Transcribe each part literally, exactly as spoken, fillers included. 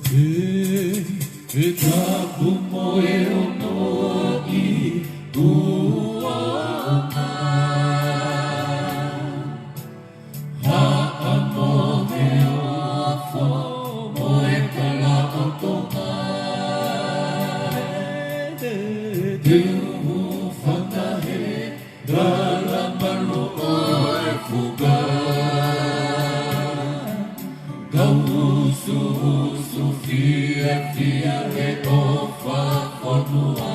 ʻE, ʻe tapu mo e ono ʻi ʻuaʻanga. Haʻa mo e ofo mo e kalaʻotonga. Te u hūfanga he kala malu ʻo e fuka. Kau usuusu fiefia he ʻofa fonua.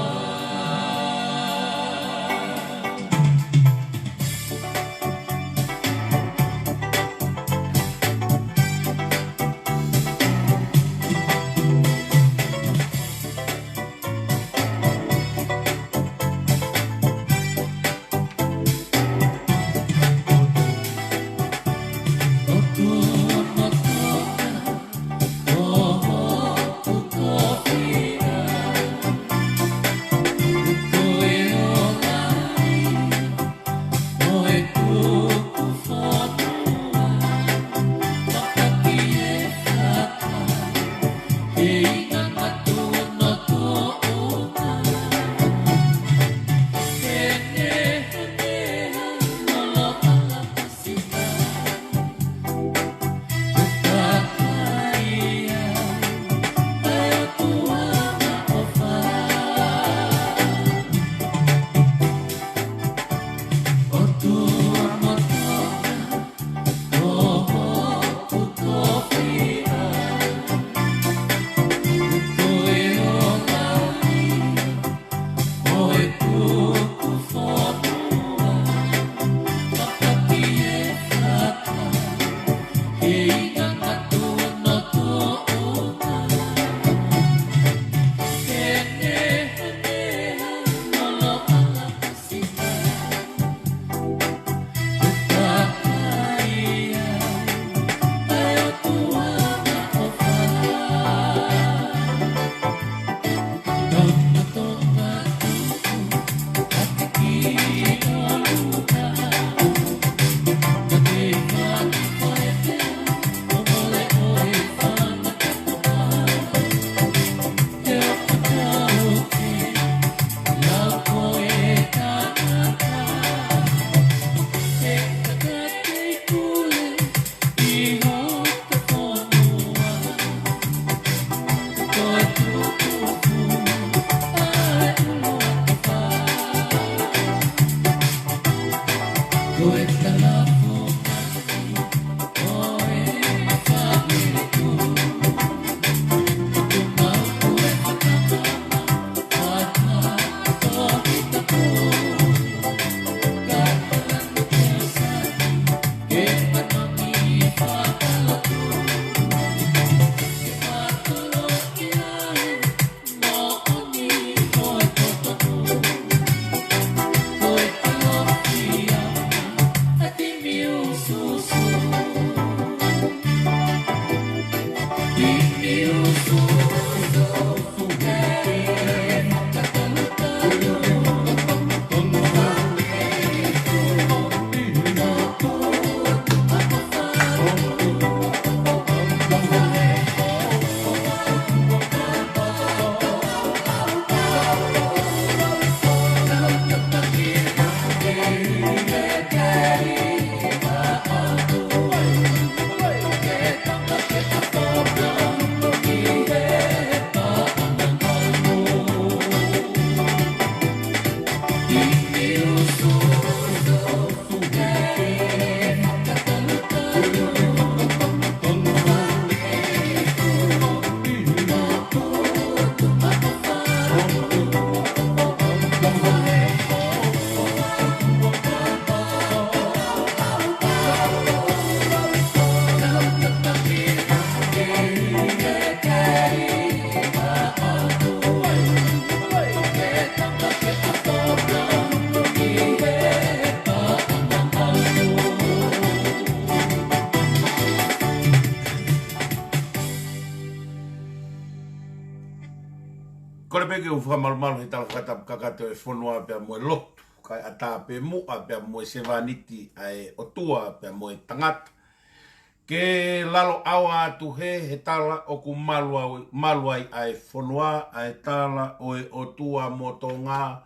Kole pē ke u fakamalumalu he tala fakatapu kakato e fonua pea mo e lotu, kae ʻatā pē muʻa pea mo e sevāniti ʻa e ʻOtua pea mo e tangata, Ke lalo ʻaua atu he, he tala ʻoku malu au, malu ai ʻa e fonua, ʻa e tala ʻo e ʻOtua mo Tonga,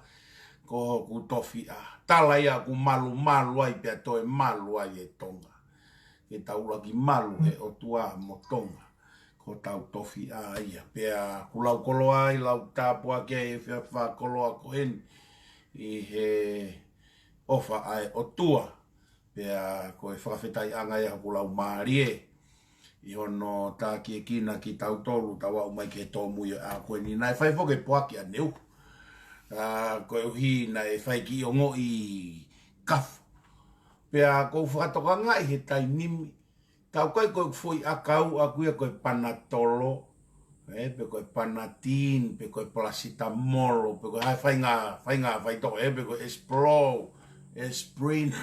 ko hoku tofiʻa. Tala ia ʻoku malu malu ai pea toe malu ai e Tonga. Ke tau ʻuluaki malu he ʻOtua mo Tonga, ko hotau tofiʻa ia. Pea ʻoku lau koloa ai, lau tāpuaki ai e efiafi fakakoloa ko eni ʻi he ʻofa ʻa e ʻOtua. Pea ko e fakafetaʻiʻanga ia hoku laumālie ʻi hono tākiekina kitautolu, tau aʻu mai ki he tōmui ʻo e ʻaho ko eni. Naʻe fai foki e poaki ʻaneuhu, ʻa, koeʻuhi naʻe fai kiʻi ongoʻi kafo. Pea ʻoku ou fakatokangaʻi he taimi ni, tau kai ko e foʻi ʻakau ʻaku ia ko e panatolo, ē, pe ko e panatin, pe ko e palasitamolo, pe ko e hā e faʻahinga, faʻahinga faitoʻo, ē, pe ko e Espro, Esprin.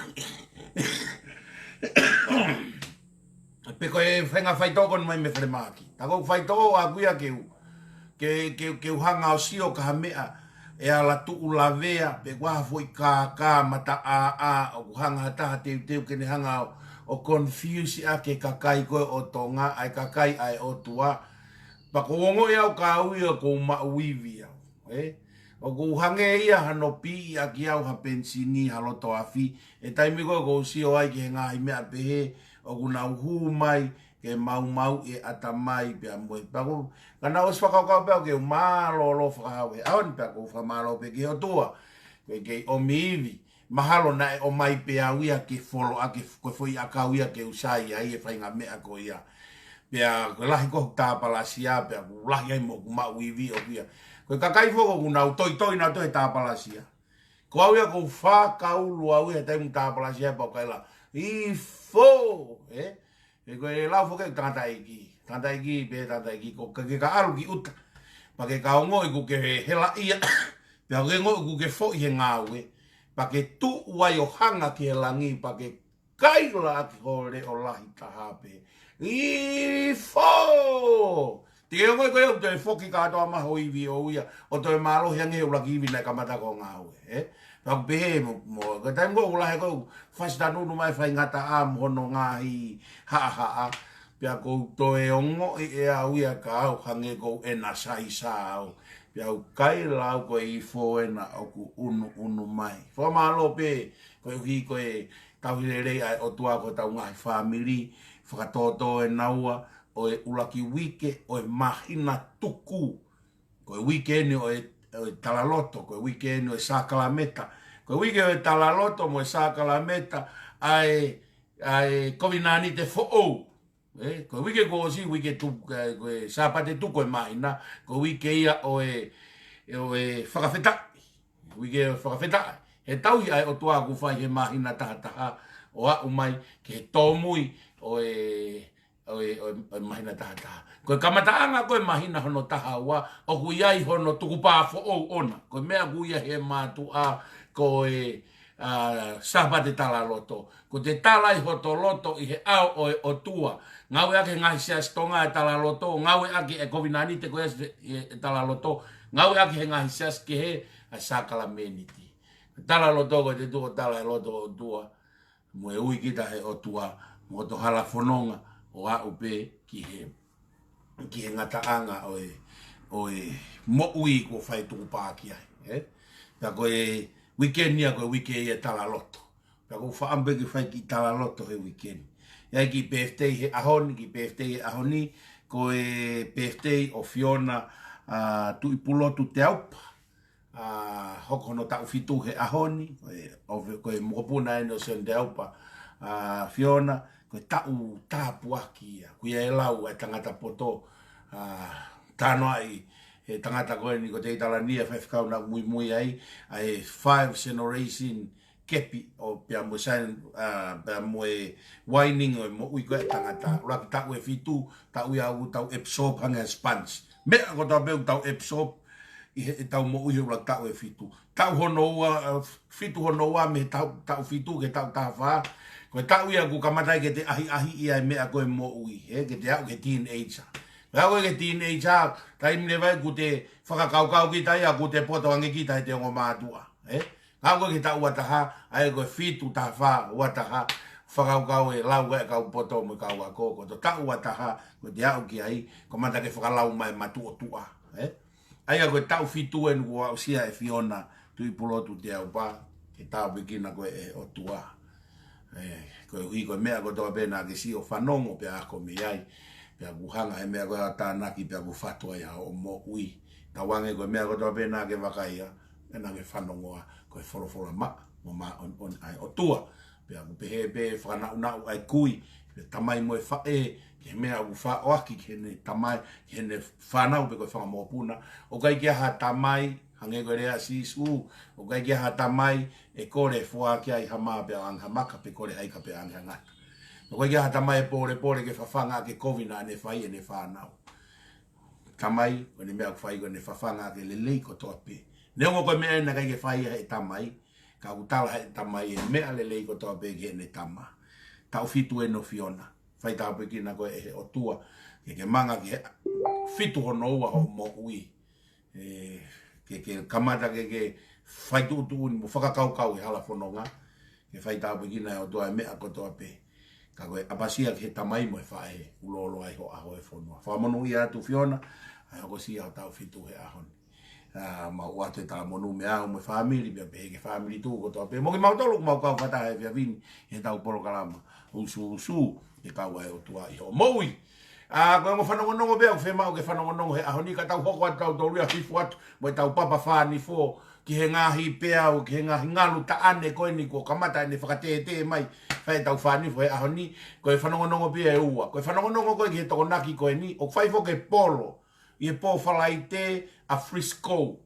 Pe ko e faʻahinga faitoʻo ko eni mai mei Falemahaki. Tā ko e faitoʻo ʻaku ia ke u, ke, ke, ke u hanga ʻo sio ki ha meʻa ʻe ala tuʻu lavea, pe ko ha foʻi kākā mataʻāʻā, ʻoku hanga ha taha teuteu ke ne hanga ʻo, ʻo confuse ʻaki e kakai ko ē ʻo Tonga, ʻa e kakai ʻa e ʻOtua. Pea ʻoku ou ongoʻi au ka au ia ʻoku ou maʻu ivi au, ē? ʻOku hangē ia hano piʻi ʻaki au ha penisini, ha loto afi. He taimi ko ē ʻoku ou sio ai ki he ngaahi meʻa pehē, ʻoku nau hū mai ke maumauʻi e ʻatamai pea mo e paku. Ka naʻe ʻosi fakakaukau pē au ke u mālōlō fakahau he ʻaho ni, pea ʻoku ou fakamālō pē ki he ʻOtua, ko e kei ʻomi ivi. Mahalo naʻe ʻomai pē au ia ke folo ʻaki, ko e foʻi ʻakau ia ke u sai ai e faʻahinga meʻa ko ia. Pea ko e lahi ko ē hoku tāpalasia, pea ʻoku lahi ai mo hoku maʻu ivi ʻoku ia. Ko e kakai foki ʻoku nau toitoi nautolu he tāpalasia. Ko au ia ʻoku ou fakaulu au ia he taimi tāpalasia pea ʻoku kaila, ifo, ē? He ko e lau foki ʻe he tangataʻeiki, tangataʻeiki pē tangataʻeiki, ko ke, ke ka ʻalu ki ʻuta, pea ke ka ongoʻi ʻoku ke helaʻia, pea ke ongoʻi ʻoku ke foʻi he ngāue, pea ke tuʻu ai ʻo hanga ki he langi, pea ke kaila ʻaki ho leʻo lahi taha pē, ifo! Te ke ongoʻi ko ia ʻoku toe foki kātoa mai ho ivi ʻoʻou ia, ʻo toe mālohi ange he ʻuluaki ivi naʻe kamata ko e ngāue, ē? Pea ʻoku pehē mo, mo, ko e taimi ko ē ʻoku lahi ko ē ʻoku fasi tanunu mai faingataʻa mo hono ngaahi haʻahaʻa. Pea ʻoku ou toe ongoʻi ʻe au ia ka au hangē ʻoku ou ʻena saisa au. Pea ʻoku kaila au ko e ifo ena ʻoku ʻunuʻunu mai. Fakamālō pē, koeʻuhi ko e tauhi lelei ʻa e ʻOtua ko hotau ngaahi fāmili, fakatōtō ʻe naua ʻo e ʻuluaki uike ʻo e māhina tuku. Ko e uike eni ʻo e, ʻo e talaloto, ko e uike eni ʻo e sākalameta. Ko e uike ʻo e talaloto mo e sākalameta ʻa e, ʻa e kovinānite foʻou. Ē, ko e uike kuo ʻosi, uike tu-, ē, ko e Sāpate tuku ʻo e māhina, ko e uike ia ʻo e, ʻo e fakafetaʻi. Uike ʻo e fakafetaʻi. He tauhi ʻa e ʻOtua ʻoku fai he māhina tahataha ʻo aʻu mai ki he tōmui ʻo e, ʻo e, ʻo e, ʻo e māhina tahataha. Ko e kamataʻanga ko ē māhina hono taha ua, ʻoku ʻi ai hono tukupā foʻou ʻona. Ko e meʻa ʻoku ʻi ai he mātuʻa ko e, ʻa, Sāpate talaloto. Ko ʻete tala ʻi hoto loto ʻi he ʻao ʻo e ʻOtua. Ngāueʻaki he ngaahi siasi Tonga e talaloto, ngāueʻaki e kovinānite ko ia e, e talaloto, ngāueʻaki he ngaahi siasi kehe ʻa e sākalamēniti. Talaloto ko ʻete tuʻu ʻo tala e loto ʻo e ʻOtua, mo e ui kita he ʻOtua, mo hoto hala fononga ʻo aʻu pē ki he ki he ngataʻanga ʻo e, ʻo e moʻui kuo fai tukupā ki ai, ē? Pea ko e uike ni ia ko e uike ia e talaloto. Pea ʻoku ou faʻa ʻamu pē ke fai kiʻi talaloto he uike ni. ʻI ai kiʻi birthday he ʻaho ni, kiʻi birthday he ʻaho ni, ko e birthday ʻo Fiona, ʻa, Tuʻipulotu Teaupa. ʻA, hoko hono taʻu fitu he ʻaho ni, ko e, ʻo, ko e mokopuna eni ʻo Sione Teaupa, ʻa, Fiona, ko e taʻu tāpuaki ia, ʻoku ʻi ai e lau ʻa e tangata poto, ʻa, talanoaʻi he tangata ko eni ko Teitalani ʻa e faifekau naʻa ku muimui ai, ʻa e five generation kepi ʻo pea mo e sign, ʻa, pea mo e winding ʻo e moʻui ko ē ʻa e tangata. ʻUluaki taʻu ʻe fitu, taʻu ia ʻoku tau absorb hangē ha sponge. Meʻa kotoa pē ʻoku tau absorb ʻi he, ʻetau moʻui he ʻuluaki taʻu ʻe fitu. Taʻu hono ua, ʻa, fitu hono ua mei he taʻu, taʻu fitu ki he taʻu taha fā. Ko e taʻu ia ʻoku kamata ai ke te ʻahiʻahiʻi ai e meʻa ko ē moʻui, ē, ke te aʻu ki he teenager. Pea aʻu ki he teenager, taimi leva ia ʻoku te fakakaukau kita ia ʻoku te poto ange kita he te ongo mātuʻa, ē? Ka ko e ki he taʻu ua taha, ʻa ia ko e fitu taha fā, ua taha, fakakaukau e lau ʻa e kau poto mo e kau ako, ko e taʻu ua taha, ko e te aʻu ki ai, ko e mata ke fakalau mai matuʻotuʻa, ē? ʻA ia ko e taʻu fitu eni kuo aʻusia ʻe Fiona Tuʻipulotu Teaupa, ke tāpuekina koe ʻe he ʻOtua. Ē, koeʻuhi ko e meʻa kotoa pē naʻa ke sio fanongo pea ako mei ai, pea kuo hanga he meʻa ko ē ʻo tānaki pea kuo fatu ai ʻa hoʻo moʻui. Tauange ko e meʻa kotoa pē naʻa ke vakaia, ē naʻa ke fanongoa, ko e folofola maʻa, mo māʻoniʻoni ʻa e ʻOtua. Pea ʻoku pehē pē fakanaʻunaʻu ʻa e kui, pea tamai mo e faʻē, ki he meʻa ʻoku faʻoaki ki heʻene tamai, ki heʻene fānau pe ko e fanga mokopuna. ʻOku ʻikai ke ʻi ai ha tamai, hangē ko e lea ʻa Sīsū, ʻoku ʻikai ke ʻi ai ha tamai ʻe kole foaki ai ha mā pea ʻange ha maka pe kole ha ika pea ʻange ha ngata. ʻOku ʻikai ke ʻi ai ha tamai ʻe pōlepole ke fafanga ʻaki e kovi naʻa ne fai ʻene fānau. Tamai, ko ʻene meʻa ʻoku fai ko ʻene fafanga ʻaki e lelei kotoa pē. Neongo ko e meʻa ʻeni naʻe ʻikai ke fai ʻe he tamai, ka ʻoku tala ʻe he tamai e meʻa lelei kotoa pē ki heʻene tama. Taʻu fitu eni ʻo Fiona. Fai tāpuekina koe ʻe he ʻOtua, ke ke manga ki he fitu hono ua hoʻo moʻui. Ē, ke ke kamata ke ke fai tuʻutuʻuni mo fakakaukau he hala fononga, ke fai tāpuekina ʻe he ʻOtua e meʻa kotoa pē. Ka ko e ʻapasia ki he tamai mo e faʻē, ʻoku lōloa ai ho ʻaho he fonua. Fakamonūʻia atu Fiona, ʻa e hokosia ʻo taʻu fitu he ʻaho ni. ʻA, mau ʻoatu e talamonū meʻa au mo e fāmili, pea pehē ki he fāmili tuʻu kotoa pē. Mo kimautolu ʻoku mau kau fakataha he efiafi ni, he tau polokalama. Usu usu, ke kau ai ʻOtua ʻi hoʻo moʻui. ʻA, ko e ongo fanongonongo pē ʻoku fiemaʻu ke fanongonongo he ʻaho ni, ka tau hoko atu tautolu ia hifo atu, mo e tau papa fānifo, ki he ngaahi peau, ki he ngaahi ngalu taʻane ko eni kuo kamata ʻene fakatētē mai, fai tau fānifo he ʻaho ni, ko e fanongonongo pē ʻe ua. Ko e fanongonongo ko ē ki he tokonaki ko eni, ʻoku fai foki e polo, ʻi he pō Falaite ʻa Frisco.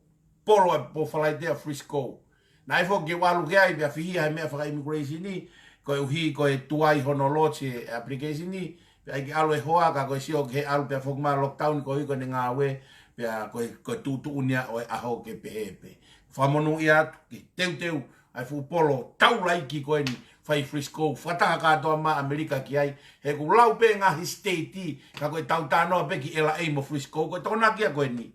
Polo ʻa e pō Falaite ʻa Frisco. Naʻe foki ke ʻalu ki ai pea fihia he meʻa faka-immigration ni, koeʻuhi ko e tuai hono lodge e application ni, pea ʻai ke ʻalu e hoa ka ko e sio ki he ʻalu pea foki mai lockdown koeʻuhi ko ʻene ngāue, pea ko e, ko e tuʻutuʻuni ia ʻo e ʻaho ke pehē pē. Fakamonūʻia atu ki he teuteu ʻa e fuʻu polo taulaʻeiki ko eni fai Frisco, fakataha kātoa mai ʻAmelika ki ai, he ʻoku lau pē ngaahi state, ka ko e tau talanoa pē ki L A mo Frisco, ko e tokonaki ia ko eni.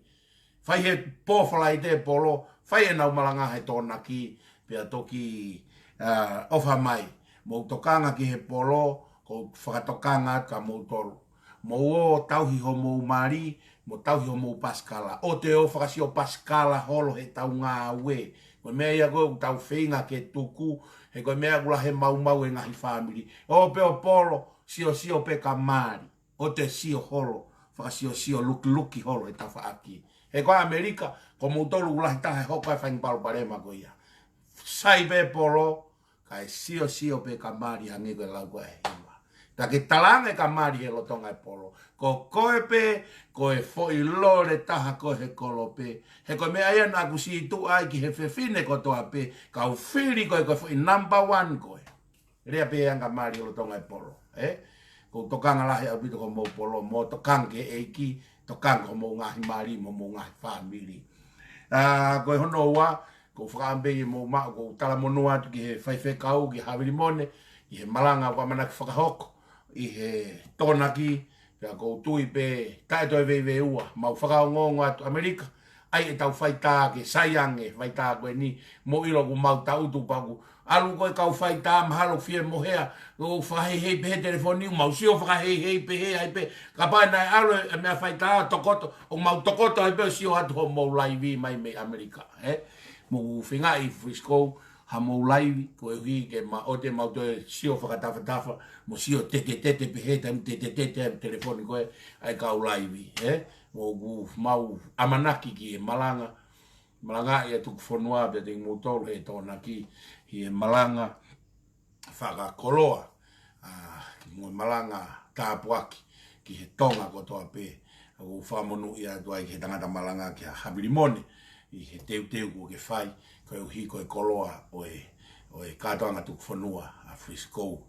Fai he pō Falaite polo, fai ʻenau malanga he tokonaki, pea toki, ʻa, ʻofa mai. Mou tokanga ki he polo, ʻoku ou fakatokanga atu kia moutolu. Mou ō tauhi homou mali, mo tauhi homou pasikala. ʻOua te ō fakasio pasikala holo he tau ngāue. Ko e meʻa ia ko ē ʻoku tau feinga ke tuku, he ko e meʻa ʻoku lahi e maumau e ngaahi fāmili. Ō pē ʻo polo, siosio pē ka mali. ʻOua te sio holo, fakasiosio lukiluki holo he tafaʻaki. He ko ʻAmelika, ko moutolu ʻoku lahi taha e hoko e faʻahinga palopalema ko ia. Sai pē polo, kae siosio pē ka mali hangē ko e lau ko ē ʻa e hiva. Ka ke talaange ka mali he lolotonga e polo. Ko koe pē, ko e foʻi lole taha ko ē he kolope. He ko e meʻa ia naʻa ku sītuʻa ai ki he fefine kotoa pē, kau fili koe ko e foʻi number one koe. Lea pē ʻa e ka mali he lolotonga e polo, ē? ʻOku ou tokanga lahi ʻaupito ki homou polo, mou tokanga ki he ʻEiki, tokanga ki homou ngaahi mali, mo homou ngaahi fāmili. ʻA, ko e hono ua, ʻoku ou fakaʻamu pē ke mou maʻu, ʻoku ou talamonū atu ki he faifekau, ki Havili Mone, ki he malanga ʻoku ʻamanaki fakahoko ʻi he tokonaki, pea ʻoku ou tui pē, taʻe toe veiveiua, mau fakaongoongo atu ʻAmelika, ʻai ʻetau faitā ke sai ange, faitā ko eni, mou ʻilo ʻoku mau tangutu pea ʻoku ʻalu ko ē kau faitā mahalo fie mohea, ʻo fakaheihei pehē telefoni, mau sio fakaheihei pehē ai pē, kapau naʻe ʻalu e meʻa faitā tokoto, ʻoku mau tokoto ai pē ʻo sio atu homou laivi mai mei ʻAmelika, ē? Mou feingaʻi Frisco, hamou laivi, koeʻuhi ke ma-, ʻoua te mau toe sio fakatafatafa, mo sio tetetete pehē, taimi tetetete ai telefoni ko ē, ʻai kau laivi, ē? Mo ʻoku mau ʻamanaki ki he malanga, malangaʻi ʻa e tukufonua pea te kimoutolu he tokonaki, ʻi he malanga fakakoloa, ʻa, mo e malanga tāpuaki ki he Tonga kotoa pē. ʻOku ou fakamonūʻia atu ai ki he tangata malanga kia Havili Mone, ʻi he teuteu kuo ke fai, koeʻuhi ko e koloa ʻo e, ʻo e kātoanga tukufonua ʻa Frisco.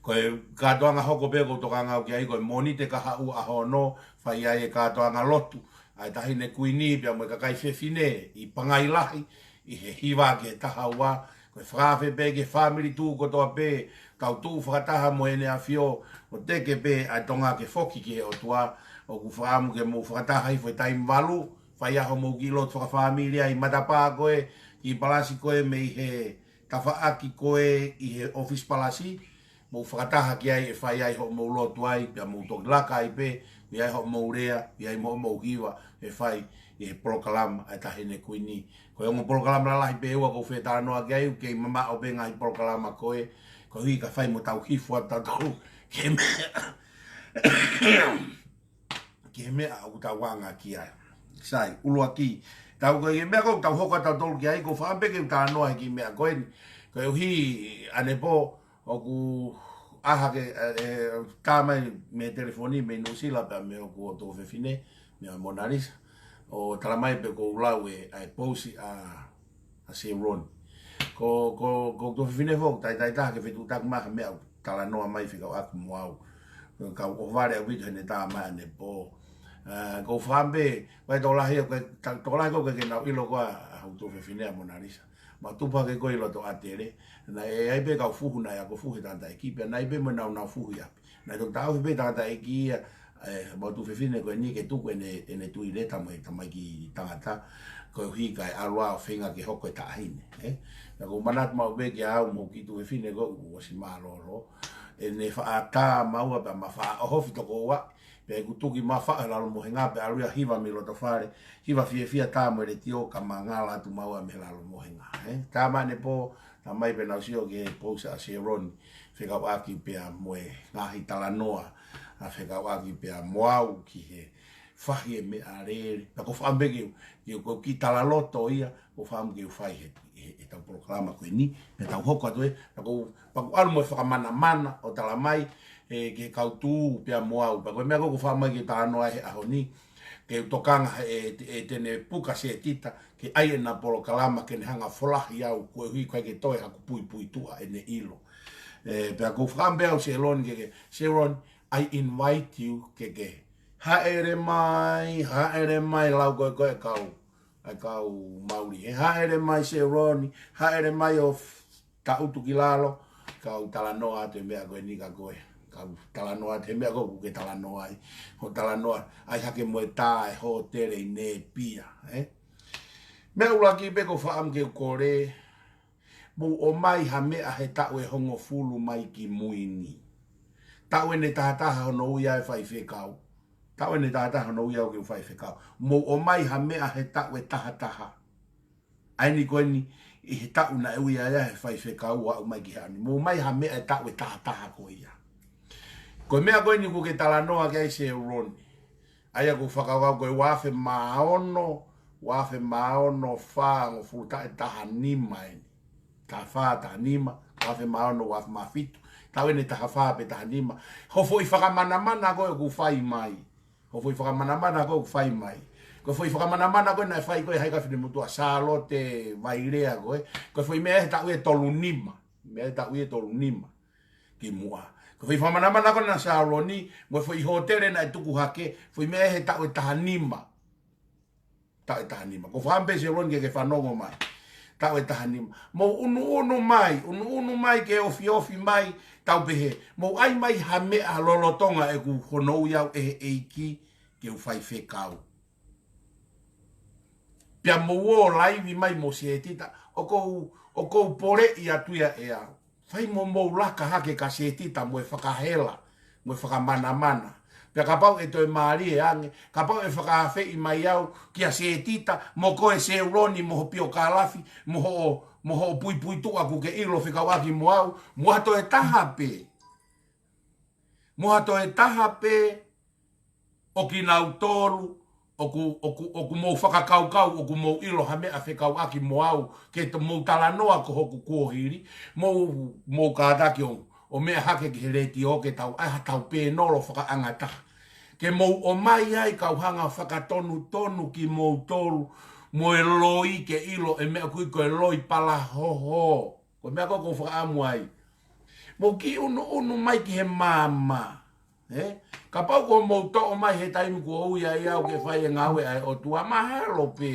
Ko e kātoanga hoko pē ʻoku ou tokanga au ki ai, ko e Mōnite kahaʻu ʻaho ono, fai ai e kātoanga lotu ʻa e Taʻahine Kuini pea mo e kakai fefine ʻi Pangai Lahi, ʻi he hiva ki he taha ua, ko e fakaafe pē ki he fāmili tuʻu kotoa pē, kau tuʻu fakataha mo ʻEne ʻAfio, ʻo teke pē ʻa Tonga ke foki ki he ʻOtua, ʻoku ou fakaʻamu ke mou fakataha hifo he taimi valu, fai ʻa hoʻomou kiʻi lotu fakafāmili ʻi matapā ko ē, kiʻi palasi ko ē mei he tafaʻaki ko ē ʻi he ʻōfisi palasi, mou fakataha ki ai ʻe fai ai hoʻomou lotu ai, pea mou toki laka ai pē, ʻi ai hoʻomou lea, ʻi ai mo hoʻomou hiva, ʻe fai ʻi he polokalama ʻa e Taʻahine Kuini. Ko e ongo polokalama lalahi pē ʻe ua ʻoku ou fetalanoaʻaki ai, ʻoku kei mamaʻo pē ngaahi polokalama ko ē, koeʻuhi ka fai mo tau hifo atu tautolu ki he meʻa, ki he meʻa ʻoku tau anga ki ai. Sai, ʻuluaki, tau ko e meʻa ko ē ʻoku tau hoko atu tautolu ki ai, ʻoku ou fakaʻamu pē ke u talanoa he kiʻi meʻa ko eni, koeʻuhi ʻanepō, ʻoku ʻaha ke, ē, ē, tā mai mei he telefoni, mei Nuʻusila pea mei hoku ʻOtua fefine, mei a Mona Lisa. ʻO tala mai pē ʻoku ou lau ʻa e pousi ʻa, ʻa Sieroni. Ko, ko, ko ʻOtua fefine foki, taitai taha ke fetuʻutaki mai ha meʻa ʻoku talanoa mai fekauʻaki mo au. Ka ʻoku ʻohovale ʻaupito heʻene tā mai ʻanepō. Ē, ʻoku ou fakaʻamu pē, ʻoku ʻi ai e tokolahi, ʻoku ʻi ai e ta-, tokolahi ʻoku ʻikai ke nau ʻilo koā ʻa hoku ʻOtua fefine ʻa Mona Lisa. Mau tupu hake ko ē ʻi loto ʻātele. Naʻe ʻi ai pē kau fuhu naʻe ako fuhu he tangataʻeiki pea naʻe ʻi ai pē mo ʻenau nau fuhu ʻi ʻapi. Naʻe toki taʻofi pē tangataʻeiki ia, ē, mau ʻOtua fefine ko eni ke tuku ʻene, ʻene tui leta mo e tamaiki tangata. Koeʻuhi kae ʻalu ʻo feinga ke hoko e taʻahine, ē. Naʻa ku manatu maʻu pē kia au mo hoku kiʻi ʻOtua fefine ko ē ʻoku ʻosi mālōlō. ʻEne faʻa tā maua pea ma faʻa ʻohofi toko ua. Pea ʻeku tuki mafaʻo he lalo mohenga pea ʻalu ia hiva mei loto fale, hiva fiefia tā mo e letiō ka ma ngala atu maua mei he lalo mohenga, ē. Tā mai ʻanepō, tā mai pē ʻenau sio ki he pousi ʻa Sieroni, fekauʻaki pea mo e ngaahi talanoa, ʻa fekauʻaki pea mo au ki he fahi e meʻalele. Pea ʻoku ou fakaʻamu pē ke, ke, ko e kiʻi talaloto ia, ʻoku ou fakaʻamu ke u fai he, he, he ʻetau polokalama ko eni, pea tau hoko atu ē, pea ʻoku, pea ʻoku ʻalu mo e fakamanamana ʻo tala mai, ē, ki he kau tū pea mo au. Pea ko e meʻa ko ē ʻoku ou fakaʻamu ai ke talanoa he ʻaho ni, ke u tokanga ē, ē, ʻe Tene Puka Setita, ke ʻai ʻena polokalama ke ne hanga folahi au koeʻuhi ʻoku ʻikai ke toe haku puipuituʻa ʻene ʻilo. Ē, pea ʻoku ou fakaʻamu pē au Sieroni ke, ke, Sieroni, I invite you ke, ke, hāʻele mai, hāʻele mai lau ko ē ko e kau, ʻa e kau Mauli. He hāʻele mai Sieroni, hāʻele mai ʻo f-, taʻutu ki lalo, kau talanoa atu e meʻa ko eni kia koe. Kau talanoa atu e meʻa ko ē ʻoku ke talanoa ai. Hoʻo talanoa, ʻai hake mo e tā e hōtele ʻi Nēpia, ē? Meʻa ʻuluaki pē ʻoku ou fakaʻamu ke u kole, mou ʻomai ha meʻa he taʻu ʻe hongofulu mai ki mui ni. Taʻu ʻe tahataha hono ui au ʻe faifekau. Taʻu ʻe tahataha hono ui au ke u faifekau. Mou ʻomai ha meʻa he taʻu ʻe tahataha. ʻA eni ko eni ʻi he taʻu naʻe ui ai au he faifekau ʻo aʻu mai ki he ʻaho ni. Mou ʻomai ha meʻa he taʻu ʻe tahataha ko ia. Ko e meʻa ko eni ʻoku ke talanoa ki ai Sieroni. ʻA ia ʻoku ou fakakaukau ko e uaafe mā ono, uaafe mā ono fāngofulu taʻu ʻe taha nima eni. Taha fā, taha nima, uaafe mā ono, uaafe mā fitu. Taʻu ʻe taha fā pe taha nima. Hoʻo foʻi fakamanamana ko ē ʻoku fai mai. Hoʻo foʻi fakamanamana ko ē ʻoku fai mai. Ko e foʻi fakamanamana ko ē naʻe fai ko ē ʻe Haʻi Finemotuʻa, Sālote Vailea ko ē. Ko e foʻi meʻa he taʻu ʻe tolu nima. Meʻa he taʻu ʻe tolu nima. Kimuʻa. Ko e foʻi fakamanamana ko ē naʻe Sieroni, mo e foʻi hōtele naʻe tuku hake, foʻi meʻa he taʻu ʻe taha nima. Taʻu ʻe taha nima. ʻOku ou fakaʻamu pē Sieroni ke ke fanongo mai. Taʻu ʻe taha nima. Mou ʻunuʻunu mai, ʻunuʻunu mai ke ofiofi mai, tau pehē. Mou ʻai mai ha meʻa lolotonga ʻeku hono ui au ʻe he ʻEiki ke u faifekau. Pea mou ō laivi mai mo Setita, ʻoku ou, ʻoku ou poleʻi atu ia ʻe au. Fai mo mou laka hake kia Setita mo e fakahela, mo e fakamanamana. Pea kapau ʻe toe mālie ange, kapau ʻe fakaafeʻi mai au kia Setita, mo koe Sieroni, mo ho piokālafi, mo hoʻo, mo hoʻo puipuituʻa ʻoku ke ʻilo fekauʻaki mo au, mo ha toe taha pē. Mo ha toe taha pē, ʻo kinautolu, ʻoku, ʻoku, ʻoku mou fakakaukau, ʻoku mou ʻilo ha meʻa fekauʻaki mo au, ke to mou talanoa ko hoku kuohili, mou, mou kātaki ʻo, ʻo meʻa hake ki he letiō ke tau, ʻai ha tau pēnolo fakaʻangataha. Ke mou ʻomai ai kau hanga fakatonutonu kimoutolu, mo e loi ke ʻilo e meʻa ʻoku ui ko e loi palahoho. Ko e meʻa ko ē ʻoku ou fakaʻamu ai. Mou kiʻi ʻunuʻunu mai ki he maama. Ē? Kapau ʻoku mou toʻo mai he taimi kuo ui ai au ke fai e ngāue ʻa e ʻOtua, mahalo pē.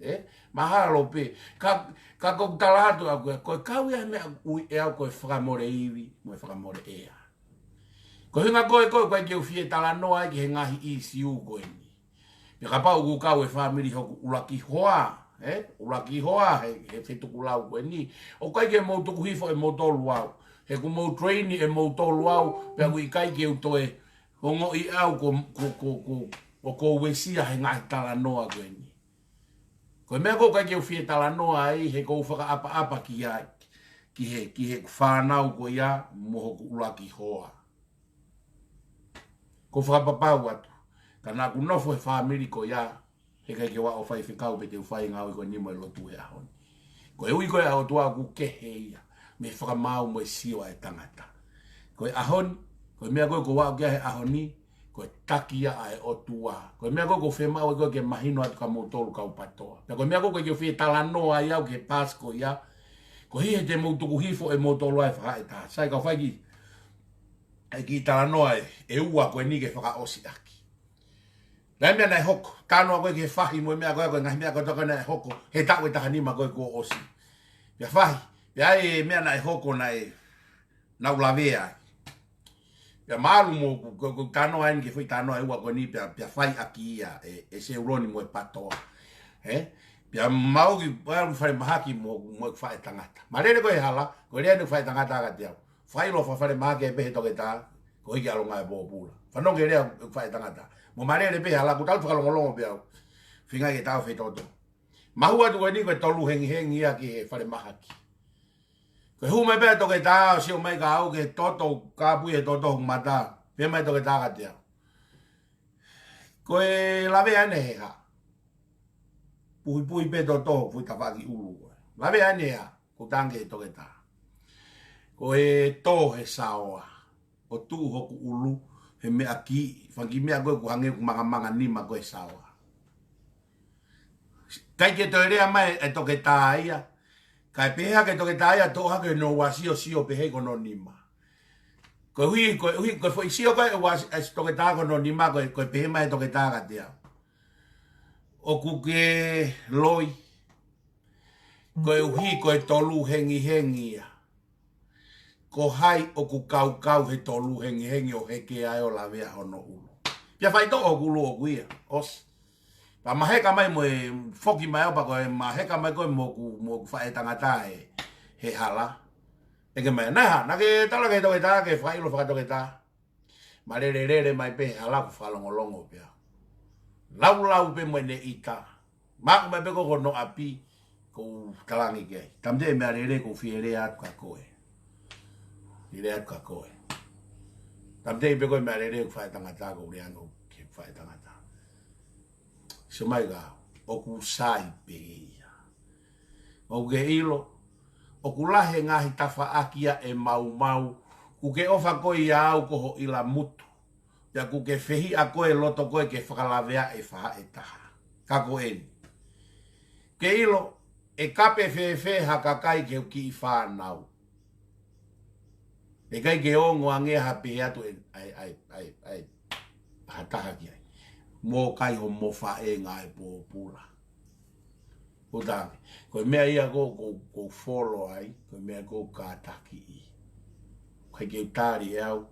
Ē? Mahalo pē. Ka, ka ʻoku ou tala atu au ko e, ko e kau ia he meʻa ui ʻe au ko e fakamole ivi, mo e fakamole ʻea. Ko e ʻuhinga ko ē ko ē ʻoku ʻikai ke u fie talanoa ai ki he ngaahi ʻīsiu ko eni. Pea kapau ʻoku kau e fāmili hoku ʻuluaki hoa, ē? ʻUluaki hoa he, he fetukulau ko eni. ʻOku ʻikai ke mou tuku hifo ʻe moutolu au. He kuo mou train ʻe moutolu au, pea ʻoku ʻikai ke u toe ongoʻi au ko, ko, ko, ko, ʻoku ou uesia he ngaahi talanoa ko eni. Ko e meʻa ʻoku ʻikai ke u fie talanoa ai, he ʻoku ou fakaʻapaʻapa ki ai, ki he, ki he fānau ko ia, mo hoku ʻuluaki hoa. ʻOku ou fakapapau atu, ka naʻa ku nofo he fāmili ko ia, heʻikai ke u aʻu ʻo faifekau pe te u fai e ngāue ko eni mo e lotu he ʻaho ni. Koeʻuhi ko e ʻOtua ʻoku kehe ia mei he fakamaau mo e sio ʻa e tangata. Ko e ʻaho ni, ko e meʻa ko ē ʻoku ou aʻu ki ai he ʻaho ni, ko e taki ia ʻa e ʻOtua. Ko e meʻa ko ē ʻoku ou fiemaʻu ai ko ē ke mahino atu kia moutolu kau PTOA. Pea ko e meʻa ko ē ʻoku ʻikai ke u fie talanoa ai au ki he paasi ko ia, koeʻuhi he te mou tuku hifo ʻe moutolu ʻa e faʻahi ʻe taha. Sai, kau fai e kiʻi, e kiʻi talanoa ʻe, ʻe ua ko eni ke fakaʻosi ʻaki. Naʻe meʻa naʻe hoko, talanoa ko ē ki he fahi mo e meʻa ko ē, ko e ngaahi meʻa ko ē naʻe hoko he taʻu ʻe taha nima ko ē kuo ʻosi. Pea fahi, pea ʻi ai e meʻa naʻe hoko naʻe, naʻa ku lavea ai. Pea mālō mo ʻeku, ko, ko e talanoa eni ki he foʻi talanoa ʻe ua ko eni pea, pea fai ʻaki ia ʻe, ʻe Seuloni mo e PTOA. Ē? Pea mau ki, mau ki falemahaki mo, mo e faʻahi tangata. Ma lele ko ē he hala, ko e lea eni ʻa e faʻahi tangata kiate au. Fakaʻilo fakafalemahaki pē he toketā, ko e hiki ʻalonga e pōpula. Fanongo ki he lea ʻa e faʻahi tangata. Mo ma lele pē he hala, kuo tau fakalongolongo pē au. Feinga ke tau fetoto. Mahu atu ko eni ko e tolu hengihengi ia ki he falemahaki. Ko e hū mai pē ʻa e toketā, ʻo sio mai kia au ki he toto, kāpui he toto hoku mata. Pehē mai e toketā kiate au: Ko e lavea eni he hā? Puhipuhi pē toto hoku foʻi tafaʻaki ʻulu ko ē. Lavea eni he hā? Ko e tangi ʻa e toketā. Ko e tō he saoa ʻo tuʻu hoku ʻulu he meʻa kiʻi, fanga kiʻi meʻa ko ē ʻoku hangē ʻoku mangamanga nima ko ē he saoa. ʻIkai ke toe lea mai e toketā ia. Kae pehē hake e toketā ia, toʻo hake hono uasi ʻo sio pehē ki hono nima. Koeʻuhi, koeʻuhi, ko e foʻi sio ko ē ʻa e uasi, ʻa e toketā ki hono nima, ko e, ko e pehē mai e toketā kiate au: ʻOku ke loi, koeʻuhi ko e tolu hengihengi ia. Ko hai ʻoku kaukau he tolu hengihengi ʻo heke ai ʻo lavea hono ʻulu? Pea faitoʻo hoku ʻulu ʻoʻoku ia. ʻOsi. Pea ma heka mai mo e foki mai au pea ko e ma heka mai ko ē mo ʻeku, mo ʻeku faʻahi tangata he, he hala. ʻEke mai, naʻe hā, naʻa ke tala ki he toketā ke fakaʻilo fakatoketā? Ma lele lele mai pē he hala, ʻoku fakalongolongo pē au. Laulau pē mo ʻene ʻita. Maʻu mai pē ko ē ki hono ʻapi, ʻoku ou talaange ki ai: Tāmateʻi e meʻalele ʻoku ou fie lea atu kia koe. Fie lea atu kia koe. Tāmateʻi pē ko ē e meʻalele ʻoku faʻahi tangata, ʻoku ou lea ange ki he faʻahi tangata. Sio mai kia au, ʻoku sai pē ia. ʻOku ke ʻilo, ʻoku lahi e ngaahi tafaʻaki ia ʻe maumau, ʻoku ke ʻofa koe ʻia au ko ho ʻilamutu. Pea ʻoku ke fehiʻa koe loto ko ē ke fakalaveaʻi e faʻahi ʻe taha. Ka ko eni. Ke ʻilo, ʻe kape fēfē ha kakai ki he kiʻi fānau? ʻE ʻikai ke ongo ange ha pehē atu ʻe, ʻa e, ʻa e, ʻa e, ʻa e, ha taha ki ai. Mo kai homo faʻē ngāue pōpula. ʻOku ou talaange, ko e meʻa ia ʻoku, ʻoku, ʻoku ou folo ai, ko e meʻa ʻoku ou kātakiʻi. ʻIkai ke u tali ʻe au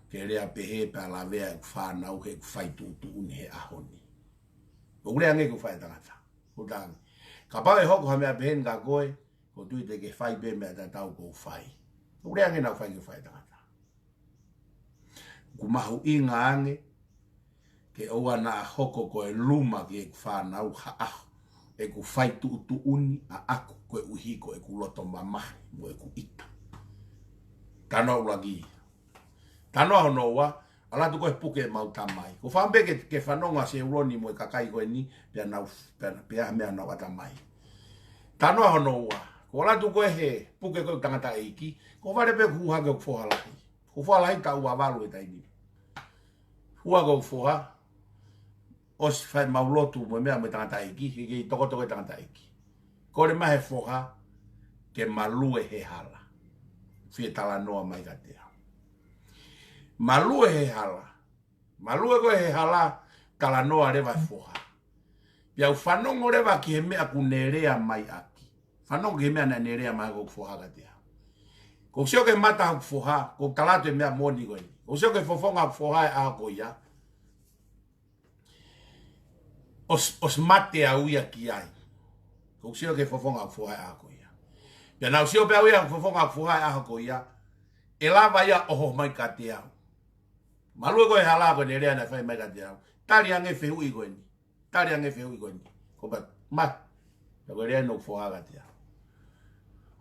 ke lea pehē pea lavea ʻeku fānau heʻeku fai tuʻutuʻuni he ʻaho ni. ʻOku ou lea ange ki he faʻahi tangata. ʻOku ou talaange, kapau ʻe hoko ha meʻa pehē ni kia koe, ʻoku ou tui te ke fai pē meʻa tatau ʻoku ou fai. ʻOku ou lea ange naʻa ku fai ki he faʻahi tangata. ʻOku mahuʻinga ange ke ʻoua naʻa hoko ko e luma ki heʻeku fānau ha ʻaho ʻeku fai tuʻutuʻuni ʻaʻaku koeʻuhi ko ʻeku loto mamahi mo ʻeku ʻita. Talanoa ʻuluaki. Talanoa hono ua, ʻalu atu ko ē he puke ʻemau tamai. ʻOku ou fakaʻamu pē ke, ke fanongo ʻa Seuloni mo e kakai ko eni, pea nau, pea, pea meʻa nau ʻatamai. Talanoa hono ua, ʻoku ʻalu atu ko ē he puke ko ē ʻo e tangataʻeiki, ko e vale pē ʻoku hū hake hoku foha lahi. Hoku foha lahi taʻu ua valu he taimi ni. Hū hake hoku foha, ʻosi fai ʻemau lotu mo e meʻa mo e tangataʻeiki, he ʻikai ke tokoto e tangataʻeiki. Kole mai he foha ke ma lue he hala. Fie talanoa mai kiate au. Ma lue he hala. Ma lue ko ē he hala, talanoa leva e foha. Pea u fanongo leva ki he meʻa ʻoku ne lea mai ʻaki. Fanongo ki he meʻa naʻa ne lea mai ʻaki hoku foha kiate au. ʻOku ou sio ki he mata hoku foha, ʻoku ou tala atu e meʻa moʻoni ko eni. ʻOku ou sio ki he fofonga hoku foha he ʻaho ko ia, ʻosi, ʻosi mate au ia ki ai. ʻOku ou sio ki he fofonga hoku foha he ʻaho ko ia. Pea naʻa ku sio pē au ia ki he fofonga hoku foha he ʻaho ko ia, ʻE lava ia ʻo ʻoho mai kiate au. Mālō e ko e hala ko eni e lea naʻe fai mai kiate au. Tali ange fehuʻi ko eni. Tali ange fehuʻi ko eni. Ko pa, ma. Ko e lea naʻe foha kiate au.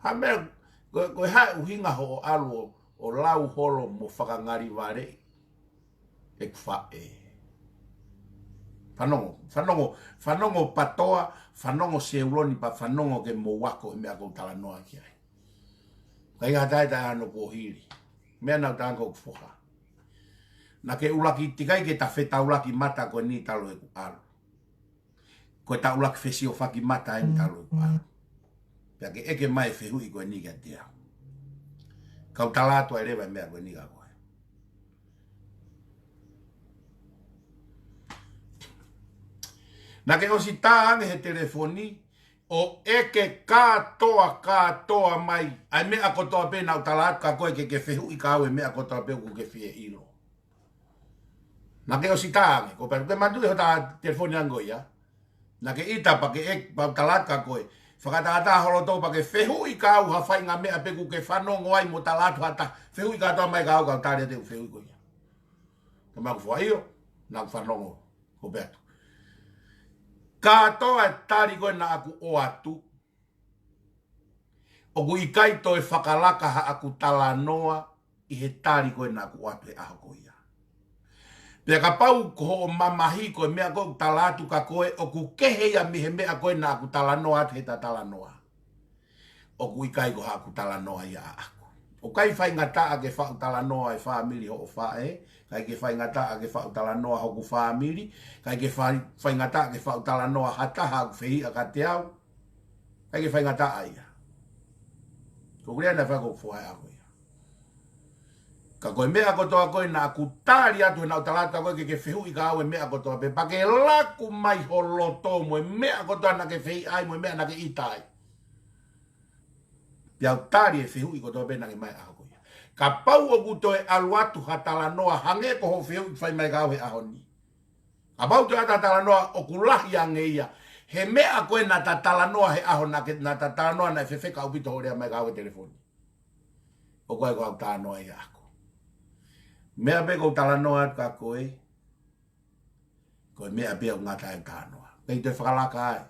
Ha meʻa, ko, ko e hā e ʻuhinga hoʻo ʻalu ʻo, ʻo lau holo mo fakangalivale ʻeku faʻē. Fanongo, fanongo, fanongo Patoa, fanongo Seuloni pea fanongo ke mou ako e meʻa ʻoku ou talanoa ki ai. Ka ʻi ha taimi ʻe taha ʻe hano kuo hili. Meʻa naʻa ku talaange ʻoku foha. Naʻa ke ʻuluaki tikai ke ta fetaulaki mata ko eni talu ʻeku ʻalu. Ko e ta ʻuluaki fesiofaki mata eni talu ʻeku ʻalu. Pea ke ʻeke mai e fehuʻi ko eni kiate au. Kau tala atu ai leva e meʻa ko eni kia koe. Naʻa ke ʻosi tā ange he telefoni, ʻo ʻeke kātoa, kātoa mai ʻa e meʻa kotoa pē naʻa ku tala atu kia koe ke ke fehuʻi kia au e meʻa kotoa pē ʻoku ke fie ʻilo. Naʻa ke ʻosi tā ange, ko pea ke manatuʻi hota telefoni ange ia. Naʻa ke ʻita pea ke ʻeke, pea u tala atu kia koe. Fakatātā holo tou pea ke fehuʻi kia au ha faʻahinga meʻa pē ʻoku ke fanongo ai mo tala atu ha taha. Fehuʻi kātoa mai kia au kau tali atu e fehuʻi ko ia. Ka ma ku foha ʻio, naʻa ku fanongo. Ko pea atu. Kātoa e tali ko ē naʻa ku ʻoatu, ʻoku ʻikai toe fakalaka haʻaku talanoa ʻi he tali ko ē naʻa ku ʻoatu he ʻaho ko ia. Pea kapau ko hoʻo mamahi ko e meʻa ko ē ʻoku tala atu kia koe, ʻoku kehe ia mei he meʻa ko ē naʻa ku talanoa atu he ta talanoa. ʻOku ʻikai ko haʻaku talanoa ia ʻaʻaku. ʻOku ʻikai faingataʻa ke faʻu talanoa e fāmili hoʻo faʻē, ʻikai ke faingataʻa ke faʻu talanoa hoku fāmili, ʻikai ke fai-, faingataʻa ke faʻu talanoa ha taha ʻoku fehiʻa kiate au, ʻikai ke faingataʻa ia. Ko e lea naʻe fai ko e foha ʻaʻaku ia. Ka ko e meʻa kotoa ko ē naʻa ku tali atu he naʻa ku tala atu kia koe ke ke fehuʻi kia au e meʻa kotoa pē, pea ke laku mai ho loto mo e meʻa kotoa naʻa ke fehiʻa ai mo e meʻa naʻa ke ʻita ai. Pea u tali e fehuʻi kotoa pē naʻa ke mai ʻaho ko ia. Kapau ʻoku toe ʻalu atu ha talanoa hangē ko hoʻo fehuʻi fai mai kia au he ʻaho ni. Kapau toe ʻata talanoa ʻoku lahi ange ia he meʻa ko ē naʻa ta talanoa he ʻaho naʻa ke, naʻa ta talanoa naʻe fefeka ʻaupito hoʻo lea mai kia au he telefoni. ʻOku ʻikai ko haʻaku talanoa ia ʻaʻaku. Meʻa pē ʻoku ou talanoa atu kia koe, ko e meʻa pē ʻoku ngata ai e talanoa. Pea ʻi toe fakalaka ai.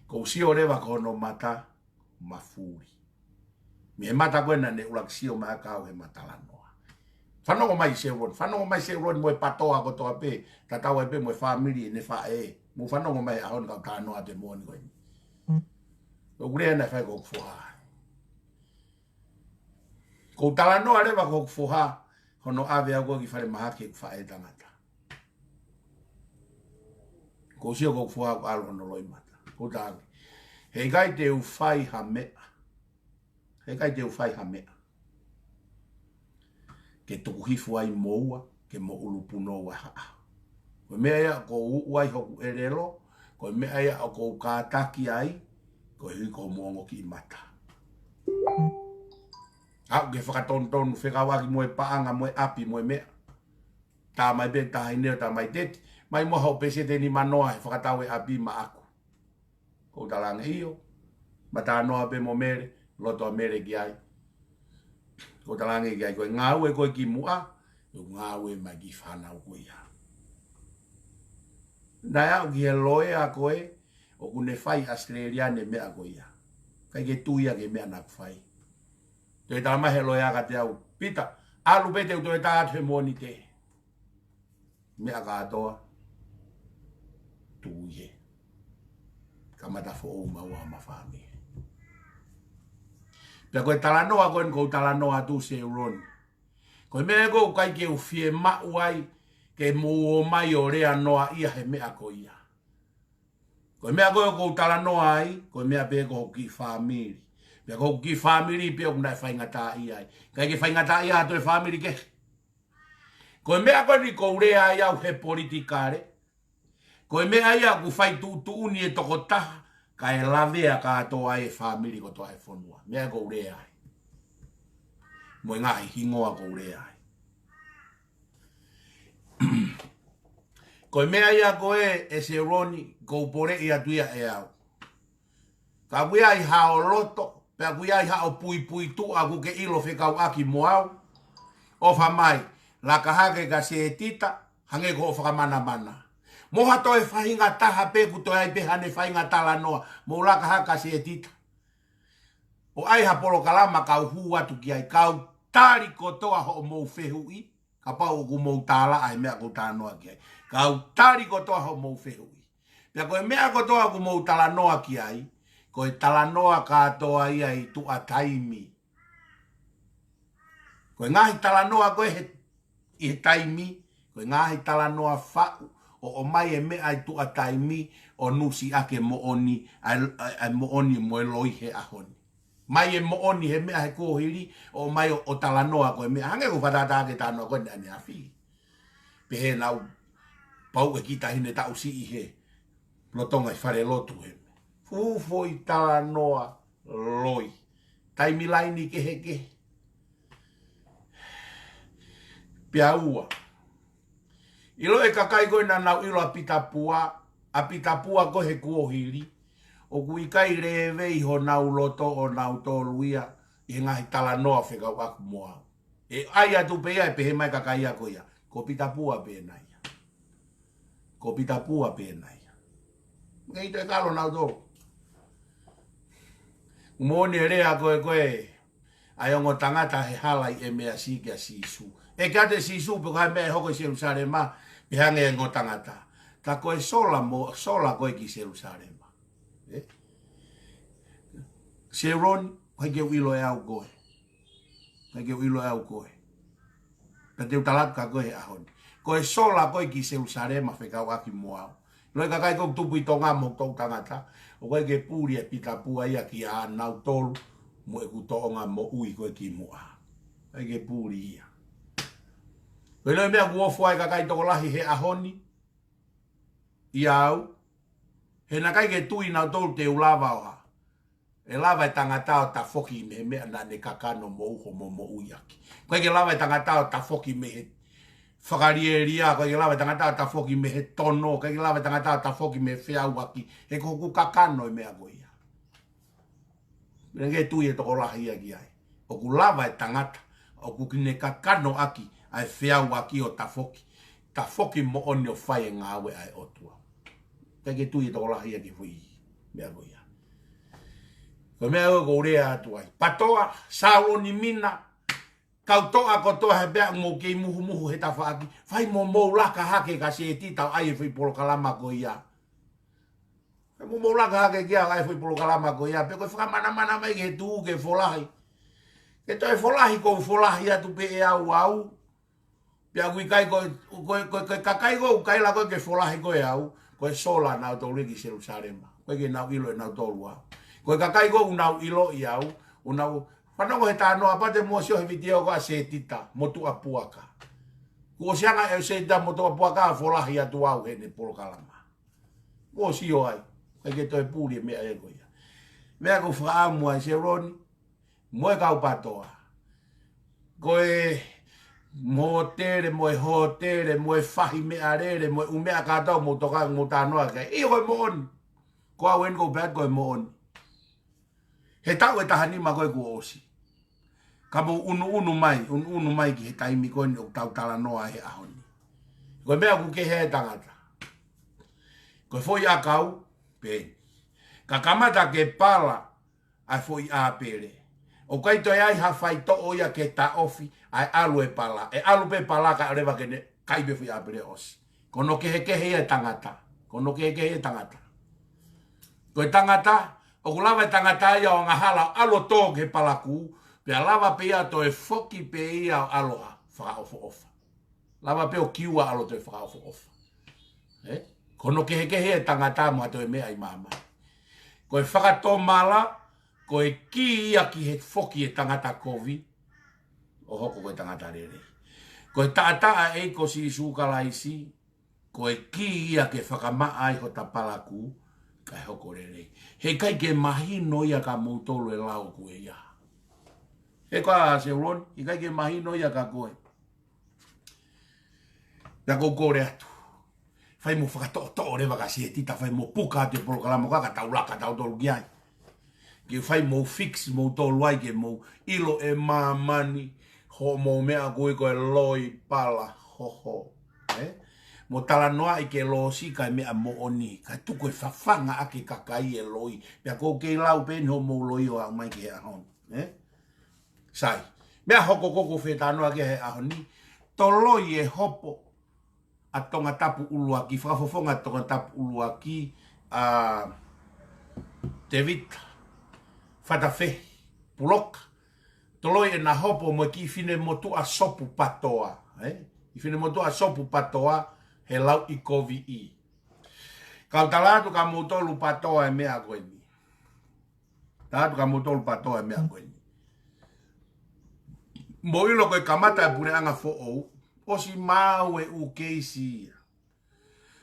Ko u sio leva ko hono mata mafuli. Mei he mata ko ē naʻa ne ʻuluaki sio mai kia au he ma talanoa. Fanongo mai Seuloni, fanongo mai Seuloni mo e Patoa kotoa pē, tatau ai pē mo e fāmili ʻene faʻē. Mou fanongo mai he ʻaho ni kau talanoa atu e moʻoni ko eni. Ko e lea naʻe fai ko e foha. Ko u talanoa leva ko e foha, hono ʻave au ko ē ki falemahaki ʻeku faʻē tangata. Ko u sio ko e foha ko e ʻalu hono loʻimata. Ko u talaange, heʻikai te u fai ha meʻa. Heʻikai te u fai ha meʻa ke tuku hifo ai moua, ke mo ʻulupunou ai ha ʻaho. Ko e meʻa ia ʻoku ou uʻu ai hoku ʻelelo, ko e meʻa ia ʻoku ou kātaki ai, koeʻuhi ko hoʻomo ongo kiʻi mata. Aʻu ke fakatonutonu fekauʻaki mo e paʻanga, mo e ʻapi, mo e meʻa. Tā mai pē taʻahine ʻo tā mai teti, mai mo hoʻo peseti ʻe nima noa he fakatau e ʻapi maʻaku. Ko u talaange ʻio, ma talanoa pē mo Mele, loto ʻa Mele ki ai. Ko u talaange ki ai ko e ngāue ko ē kimuʻa, ʻoku ngāue mai ki he fānau ko ia. Naʻe aʻu ki he loea ko ē, ʻoku ne fai ʻAositelēlia ʻene meʻa ko ia. ʻIkai ke tui ia ki he meʻa naʻa ku fai. Toe tala mai he loea kiate au, Pita, ʻalu pē te u toe tā atu he Mōnite. Meʻa kātoa, tuku ʻi hē. Kamata foʻou maua ma fāmili. Pea ko e talanoa ko eni ʻoku ou talanoa atu Seuloni. Ko e meʻa ʻoku ʻikai ke u fiemaʻu ai ke mou ō mai ʻo lea noa ia he meʻa ko ia. Ko e meʻa ko ē ʻoku ou talanoa ai, ko e meʻa pē ko hoku kiʻi fāmili. Pea ko hoku kiʻi fāmili pē ʻoku nau faingataʻaʻia ai. ʻIkai ke faingataʻaʻia ha toe fāmili kehe. Ko e meʻa ko eni ʻoku ou lea ai au he politikale. Ko e meʻa ia ʻoku fai tuʻutuʻuni e tokotaha, kae lavea kātoa ai e fāmili kotoa he fonua. Meʻa ʻoku ou lea ai. Mo e ngaahi hingoa ʻoku ou lea ai. Ko e meʻa ia ko ē ʻe Seuloni, ʻoku ou poleʻi atu ia ʻe au. Ka ʻoku ʻi ai haʻo loto, Pea ʻoku ʻi ai haʻo puipuituʻa ʻoku ke ʻilo fekauʻaki mo au. ʻOfa mai, laka hake kia Setita, hangē ko hoʻo fakamanamana. Mo ha toe faʻahinga taha pē ʻoku toe ʻi ai pē haʻane faʻahinga talanoa, mou laka hake kia Setita. ʻO ʻai ha polokalama kau hū atu ki ai, kau tali kotoa hoʻomou fehuʻi, kapau ʻoku mou tālaʻa he meʻa ʻoku ou talanoa ki ai. Kau tali kotoa hoʻomou fehuʻi. Pea ko e meʻa kotoa ʻoku mou talanoa ki ai, ko e talanoa kātoa ia ʻi tuʻa taimi. Ko e ngaahi talanoa ko ē he, ʻi he taimi, ko e ngaahi talanoa faʻu, ʻo ʻomai e meʻa ʻi tuʻa taimi, ʻo nusiʻaki e moʻoni, ʻa e, ʻa e, ʻa e moʻoni mo e loi he ʻaho ni. Mai e moʻoni he meʻa he kuohili, ʻo ʻomai ʻo, ʻo talanoa ko e meʻa. Hangē ko e fakatātā ke talanoa ko ē ʻaneafi. Pehē naʻa ku pau e kiʻi taʻahine taʻu siʻi he lolotonga ʻi falelotu he. Fuʻu foʻi talanoa loi. Taimi laini kehekehe. Pea ua. ʻIlo e kakai ko ē naʻa nau ʻilo ʻa Pita Pua, ʻa Pita Pua ko ē he kuohili. ʻOku ʻikai lēvei honau loto ʻo nautolu ia, ʻi he ngaahi talanoa fekauʻaki mo au. ʻE ʻai atu pē ia ʻe pehē mai kakai ia ko ia. Ko Pita Pua pē ena ia. Ko Pita Pua pē ena ia. Ngai te kalo nautolu. Moʻoni e lea ko ē ko ē. ʻA e ongo tangata he hala ʻi ʻEmeasi kia Sīsū. ʻEke atu ʻe Sīsū pe ko e hā e meʻa ʻe hoko ʻi Selusalema, pehē ange e ongo tangata. Ka ko e sola mo, sola koe ki Selusalema. ʻE? Seuloni, ʻoku ʻikai ke u ʻilo ʻe au koe. ʻIkai ke u ʻilo ʻe au koe. Pea te u tala atu kia koe he ʻaho ni. Ko e sola koe ki Selusalema fekauʻaki mo au. ʻIlo e kakai ko ē ʻoku tupu ʻi Tonga mo toʻutangata. ʻOku ʻikai ke puli ʻe Pita Pua ia kia nautolu mo ʻeku tōʻonga moʻui ko ē kimuʻa. ʻIkai ke puli ia. Ko e ʻilo e meʻa ʻoku ofo ai e kakai tokolahi he ʻaho ni. ʻIa au. He naʻe ʻikai ke tui nautolu te u lava ʻo hā. ʻE lava e tangata ʻo tafoki mei he meʻa naʻa ne kakano mo uho mo moʻui ʻaki. ʻIkai ke lava e tangata ʻo tafoki mei he fakalielia, ʻikai ke lava e tangata ʻo tafoki mei he tono, ʻikai ke lava e tangata ʻo tafoki mei he feʻauaki. He ko hoku kakano e meʻa ko ia. Meʻa ke tui e tokolahi ia ki ai. ʻOku lava e tangata, ʻoku ne kakano ʻaki, ʻa e feʻauaki ʻo tafoki. Tafoki moʻoni ʻo fai e ngāue ʻa e ʻOtua. ʻIkai ke tui e tokolahi ia ki he foʻi meʻa ko ia. Ko e meʻa ʻoku ou lea atu ai. Patoa, Sauloni Mina, kau toʻa kotoa he meʻa mou kei muhumuhu he tafaʻaki. Fai mo mou laka hake kia Setita ʻo ʻai e foʻi polokalama ko ia. Fai mo mou laka hake kia ʻo ʻai e foʻi polokalama ko ia. Pe ko e fakamanamana mai ke tuʻu ke folahi. Ke toe folahi ʻoku ou folahi atu pē ʻe au au. Pea ʻoku ʻikai ko, ko, ko, ko e kakai ko ē ʻoku ʻikai lava ko ē ke folahi ko ē au, ko e sola nautolu ki Selusalema. ʻOku ʻikai ke nau ʻilo ʻe nautolu au. Ko e kakai ko ē ʻoku nau ʻiloʻi au, ʻoku nau fanongo he talanoa pea te mou sio he vitiō ko ē ʻa Setita, mo Tuʻa Puaka. Kuo ʻosi hanga ʻe Setita mo Tuʻa Puaka ʻo folahi atu au heʻene polokalama. Mou sio ai, ʻikai ke toe puli e meʻa ē ko ia. Meʻa ʻoku ou fakaʻamu ai Seuloni, mo e kau Patoa. Ko e mōtele, mo e hōtele, mo e fahi meʻalele, mo e ʻū meʻa kātoa mou toka, mou talanoa ki ai. ʻIo ko e moʻoni. Ko au eni ʻoku ou pehē atu ko e moʻoni. He taʻu ʻe taha nima ko ē kuo ʻosi. Ka mou ʻunuʻunu mai, ʻunuʻunu mai ki he taimi ko eni ʻoku tau talanoa he ʻaho ni. Ko e meʻa ʻoku kehe ai e tangata. Ko e foʻi ʻakau, pē. Ka kamata ke pala, ʻa e foʻi ʻāpele. ʻOku ʻikai toe ʻi ai ha faitoʻo ia ke taʻofi, ʻa e ʻalu e pala. ʻE ʻalu pē pala kae ʻoua leva ke ne kai pē foʻi ʻāpele ʻosi. Ko hono kehekehe ia e tangata. Ko hono kehekehe ia e tangata. Ko e tangata, ʻoku lava e tangata ia ʻo angahala ʻo ʻalu ʻo tō ki he palakū, pea lava pē ia toe foki pē ia ʻo ʻalu ʻo fakaʻofoʻofa. Lava pē ʻo kiua ʻalu ʻo toe fakaʻofoʻofa. ʻE? Ko hono kehekehe e tangata mo ha toe meʻa ʻi māmani. Ko e fakatomala, ko e kī ia ki he foki e tangata kovi, ʻo hoko ko e tangata lelei. Ko e taʻataʻa ʻo e ʻEiki ko Sīsū Kalaisi, ko e kī ia ke fakamaʻa ai hota palakū, kae hoko lelei. He ʻikai ke mahino ia kia moutolu e lao ko ia. He ko Seuloni, ʻikai ke mahino ia kia koe. Pea ʻoku ou kole atu. Fai mo fakatoʻotoʻo leva kia Setita, fai mo puka atu e polokalama ko ē ka tau laka tautolu ki ai. Ke fai mou fix moutolu ai ke mou ʻilo ʻe māmani hoʻomou meʻa ʻoku ui ko e loi pala hoho. Ē? Mo talanoaʻi ke lōsika e meʻa moʻoni, kae tuku e fafanga ʻaki e kakai e loi. Pea ʻoku ou kei lau pē eni hoʻomou loi ʻo aʻu mai ki he ʻaho ni. Ē? Sai. Meʻa hoko ko ʻoku ou fie talanoa ki ai he ʻaho ni. Toloi e hopo ʻa Tongatapu ʻUluaki, fakafofonga Tongatapu ʻUluaki, ʻa Tevita Fatafehi Puloka. Toloi ʻena hopo mo e kiʻi finemotuʻa Sopu Patoa, ē? Kiʻi finemotuʻa Sopu Patoa he lauʻi koviʻi. Kau tala atu kia moutolu Patoa e meʻa ko eni. Tala atu kia moutolu Patoa e meʻa ko eni. Mou ʻilo ko e kamata e puleʻanga foʻou, ʻosi maau e ʻū keisi ia.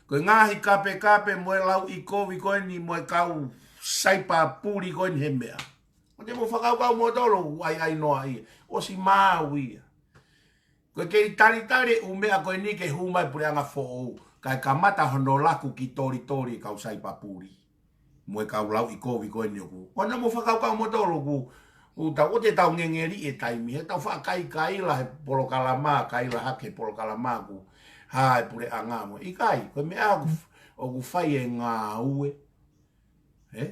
Ko e ngaahi kapekape mo e lauʻi kovi ko eni mo e kau saipapuli ko eni he meʻa. ʻOua te mou fakakaukau moutolu ʻoku ʻaiʻainoa ia. ʻOsi maau ia. Ko e kei talitali e ʻū meʻa ko eni ke hū mai puleʻanga foʻou. Kae kamata hono laku ki tolitoli e kau saipapuli mo e kau lauʻi kovi ko eni ʻoku. ʻOua naʻa mou fakakaukau moutolu ʻoku, ʻoku tau, ʻoua te tau ngengeliʻi e taimi, he tau faʻakaikaila he polokalama, kaila hake he polokalama ʻoku hā e puleʻanga mo. ʻIkai, ko e meʻa ʻoku, ʻoku fai e ngāue. Ē?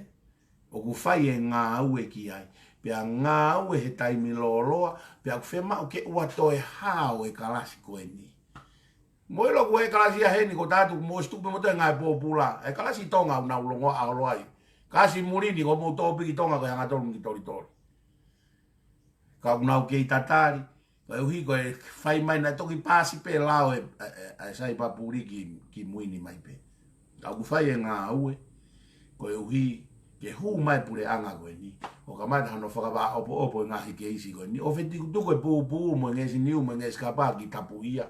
ʻOku fai e ngāue ki ai. Pea ngāue he taimi lōloa, pea ʻoku fiemaʻu ke ʻoua toe hao e kalasi ko eni. Mou ʻilo ko e kalasi ia heni ko tatu, mou ʻosi tuku pē moutolu e ngaahi pōpula. E kalasi Tonga ʻoku nau longoaʻa holo ai. Kalasi muli ni ko mou tōpiki Tonga ko e hangatolu mo e kiʻi tolitoli. Ka ʻoku nau kei tatali, koeʻuhi ko e fai mai naʻe toki paasi pē lao e, e, e, e saipapuli ki, ki mui ni mai pē. Ka ʻoku fai e ngāue, koeʻuhi ke hū mai puleʻanga ko eni. ʻO kamata hono fakavaʻopoʻopo e ngaahi keisi ko eni. ʻO fetukutuku e pūpū mo e ngeʻesi niu mo e ngeʻesi kapa ki Tapuhia.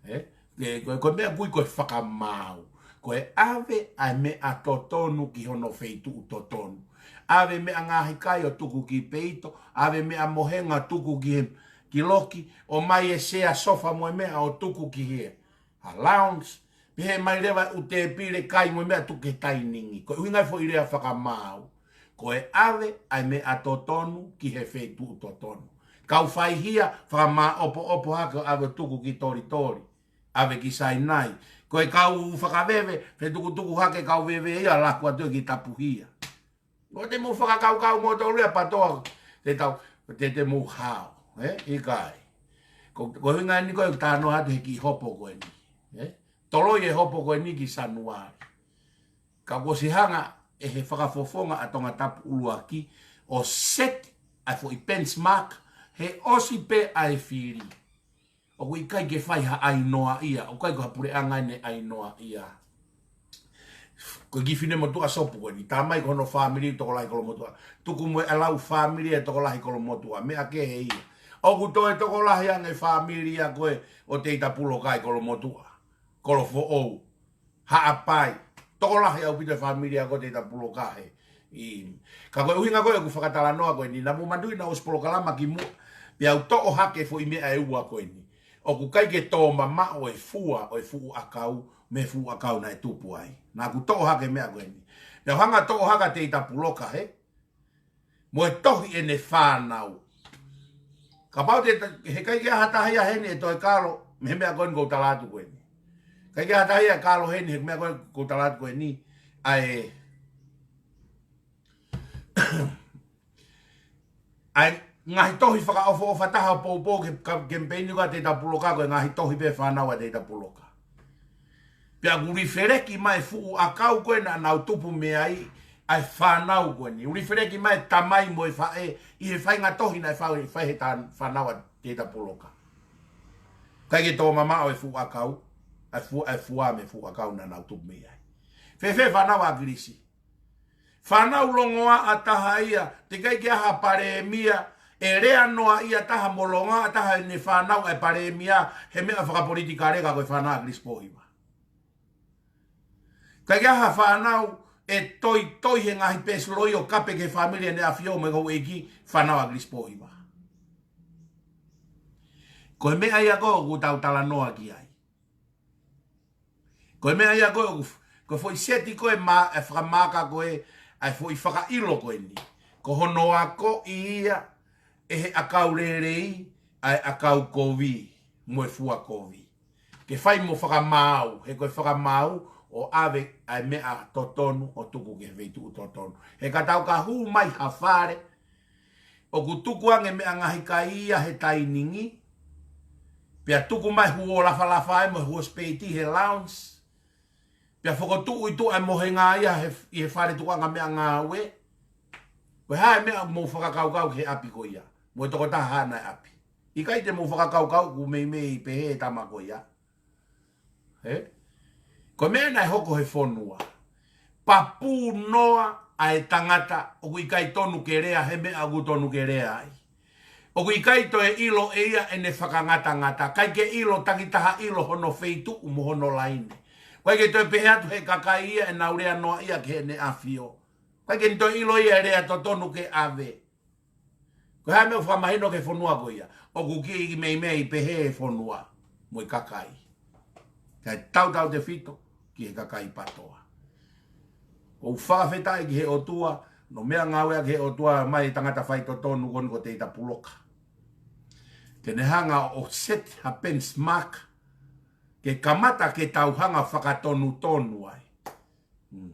Ē? Ke, ko, ko e meʻa ʻoku ui ko e fakamaau. Ko e ʻave ʻa e meʻa totonu ki hono feituʻu totonu. ʻAve meʻa ngaahi kai ʻo tuku ki peito, ʻave meʻa mohenga tuku ki he, ki loki, ʻomai e sea sofa mo e meʻa ʻo tuku ki he. Ha lounge, pehē mai leva e ʻū tēpile kai mo e meʻa tuku ki he tainingi. Ko e ʻuhinga e foʻi lea fakamaau. Ko e ʻave ʻa e meʻa totonu ki he feituʻu totonu. Kau faihia, fakamaʻopoʻopo hake ʻo ʻave ʻo tuku ki tolitoli. ʻAve ki Sainai. Ko e kau fakaveve, fetukutuku hake kau veve ia, laku atu ki Tapuhia. ʻOua te mou fakakaukau moutolu ia Patoa, te tau, te, te mou hao, ē? ʻIkai. Ko, ko e ʻuhinga eni ko e talanoa atu he kiʻi hopo ko eni, ē? Toloi e hopo ko eni ki Sanuali. Ka kuo ʻosi hanga ʻe he fakafofonga ʻa Tongatapu ʻUluaki ʻo seti ʻa e foʻi benchmark, he ʻosi pē ʻa e fili. ʻOku ʻikai ke fai ha ʻai noaʻia, ʻoku ʻikai ko ha puleʻanga ʻene ʻai noaʻia. Ko e kiʻi finemotuʻa Sopu ko eni, tā mai ko hono fāmili tokolahi Kolomotuʻa. Tuku mo e lau fāmili e tokolahi Kolomotuʻa, meʻa kehe ia. ʻOku toe tokolahi ange fāmili ia ko ē ʻo Teita Puloka ʻi Kolomotuʻa. Kolofoʻou. Haʻapai. Tokolahi ʻaupito e fāmili ia ko ē ʻo Teita Puloka he. ʻI, ka ko e ʻuhinga ko ē ʻeku fakatalanoa ko eni, naʻa mou manatuʻi naʻa ku ʻosi polokalama ki muʻa, pea u toʻo hake e foʻi meʻa ʻe ua ko eni. ʻOku ʻikai ke tō mamaʻo e fua ʻo e fuʻu ʻakau, mei he fuʻu ʻakau naʻe tupu ai. Naʻa ku toʻo hake e meʻa ko eni. Pea u hanga ʻo toʻo hake ʻa Teita Puloka he. Mo e tohi ʻene fānau. Kapau te ta-, he ʻikai ke ʻi ai ha taha ia heni ʻe toe kalo, mei he meʻa ko eni ʻoku ou tala atu ko eni. ʻIkai ke ʻi ai ha taha ia ʻe kalo heni, he meʻa ko eni ʻoku ou tala atu ko eni. ʻA e, ʻa e ngaahi tohi fakaʻofoʻofa taha ʻo poupou ki he ka-, kemipeini ko ē ʻa Teita Puloka, ko e ngaahi tohi pē fānau ʻa Teita Puloka. Pea ʻoku lifeleki mai e fuʻu ʻakau ko ē naʻa nau tupu mei ai ʻa e fānau ko eni. ʻOku lifeleki mai e tamai mo e faʻē ʻi he faʻahinga tohi naʻe fai, fai he ta-, fānau ʻa Teita Puloka. ʻIkai ke tō mamaʻo e fuʻu ʻakau, ʻa e fu-, ʻa e fua mei he fuʻu ʻakau naʻa nau tupu mei ai. Fēfē fānau ʻa ʻAkilisi? Fānau longoaʻa taha ia, teʻeki ai ke ʻi ai ha palēmia ʻe lea noaʻia taha mo longoaʻa taha ʻene fānau ʻa e palēmia he meʻa fakapolitikale ka ko e fānau ʻa ʻAkilisi Pōhiva. ʻIkai ke ʻi ai ha fānau ʻe toitoi he ngaahi peesi loi ʻo kape ki he fāmili ʻa ʻEne ʻAfio mo e kau ʻeiki, fānau ʻa ʻAkilisi Pōhiva. Ko e meʻa ia ko ē ʻoku tau talanoa ki ai. Ko e meʻa ia ko ē, ko e foʻi seti ko ē ma-, e fakamaaka ko ē, ʻa e foʻi fakaʻilo ko eni. Ko hono akoʻi ia ʻe he ʻakau lelei ʻa e ʻakau kovi mo e fua kovi. Ke fai mo fakamaau, he ko e fakamaau ʻo ʻave ʻa e meʻa totonu ʻo tuku ki he feituʻu totonu. He ka tau ka hū mai ha fale, ʻoku tuku ange meʻa ngaahi kai ia he tainingi, pea tuku mai huo lafalafa ai mo huo speiti he lounge, pea fokotuʻu ʻi tuʻa e mohenga ia he, ʻi he fale tukuʻanga meʻangāue. Ko e hā e meʻa mou fakakaukau ki he ʻapi ko ia? Mo e tokotaha hana e ʻapi. ʻIkai te mou fakakaukau ʻoku meimei pehē e tama ko ia? He? Ko e meʻa naʻe hoko he fonua. Papū noa ʻa e tangata ʻoku ʻikai tonu ke lea he meʻa ʻoku tonu ke lea ai. ʻOku ʻikai toe ʻilo ʻe ia ʻene fakangatangata. ʻIkai ke ʻilo takitaha ʻilo hono feituʻu mo hono laine. ʻIkai ke toe pehē atu he kakai ia ʻenau lea noa ia ki heʻene ʻafio. ʻIkai ke ne toe ʻilo ia e lea totonu ke ʻave. Ko e hā e meʻa ʻoku fakamahino ki he fonua ko ia? ʻOku kiʻi meimei pehē e fonua mo e kakai. Kae tautautefito ki he kakai PATOA. ʻOku ou fakafetaʻi ki he ʻOtua, no meʻangāue ki he ʻOtua mai e tangata faitotonu ko eni ko Teita Puloka. Ke ne hanga ʻo set ha benchmark, ke kamata ke tau hanga fakatonutonu ai. Mm.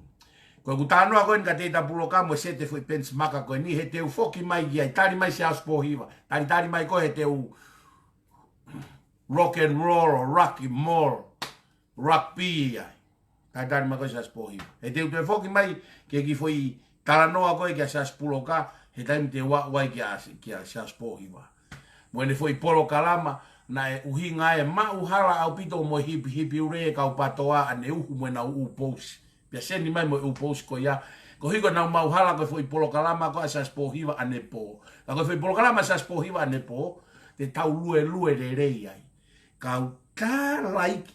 Ko ʻeku talanoa ko eni kia Teita Puloka mo e set e foʻi benchmark ko eni, he te u foki mai ki ai, tali mai Siaosi Pōhiva, talitali mai koe he te u rock and roll, rock and roll, rugby ai. Talitali mai koe Siaosi Pōhiva. He te u toe foki mai ki he kiʻi foʻi talanoa ko ē kia Siaosi Puloka, he taimi te u aʻu ai kia, kia Siaosi Pōhiva. Mo ʻene foʻi polokalama, naʻe ʻuhinga e maʻuhala ʻaupito mo e hipihipi ule e kau PATOA ʻa ʻene uhu mo ʻenau ʻū pousi. Pea seni mai mo e ʻū pousi ko ia. Koeʻuhi ko ʻenau maʻuhala ko e foʻi polokalama ko ē ʻa Siaosi Pōhiva ʻanepō. Ka ko e foʻi polokalama ʻa Siaosi Pōhiva ʻanepō, te tau luelue lelei ai. Kau talaiki.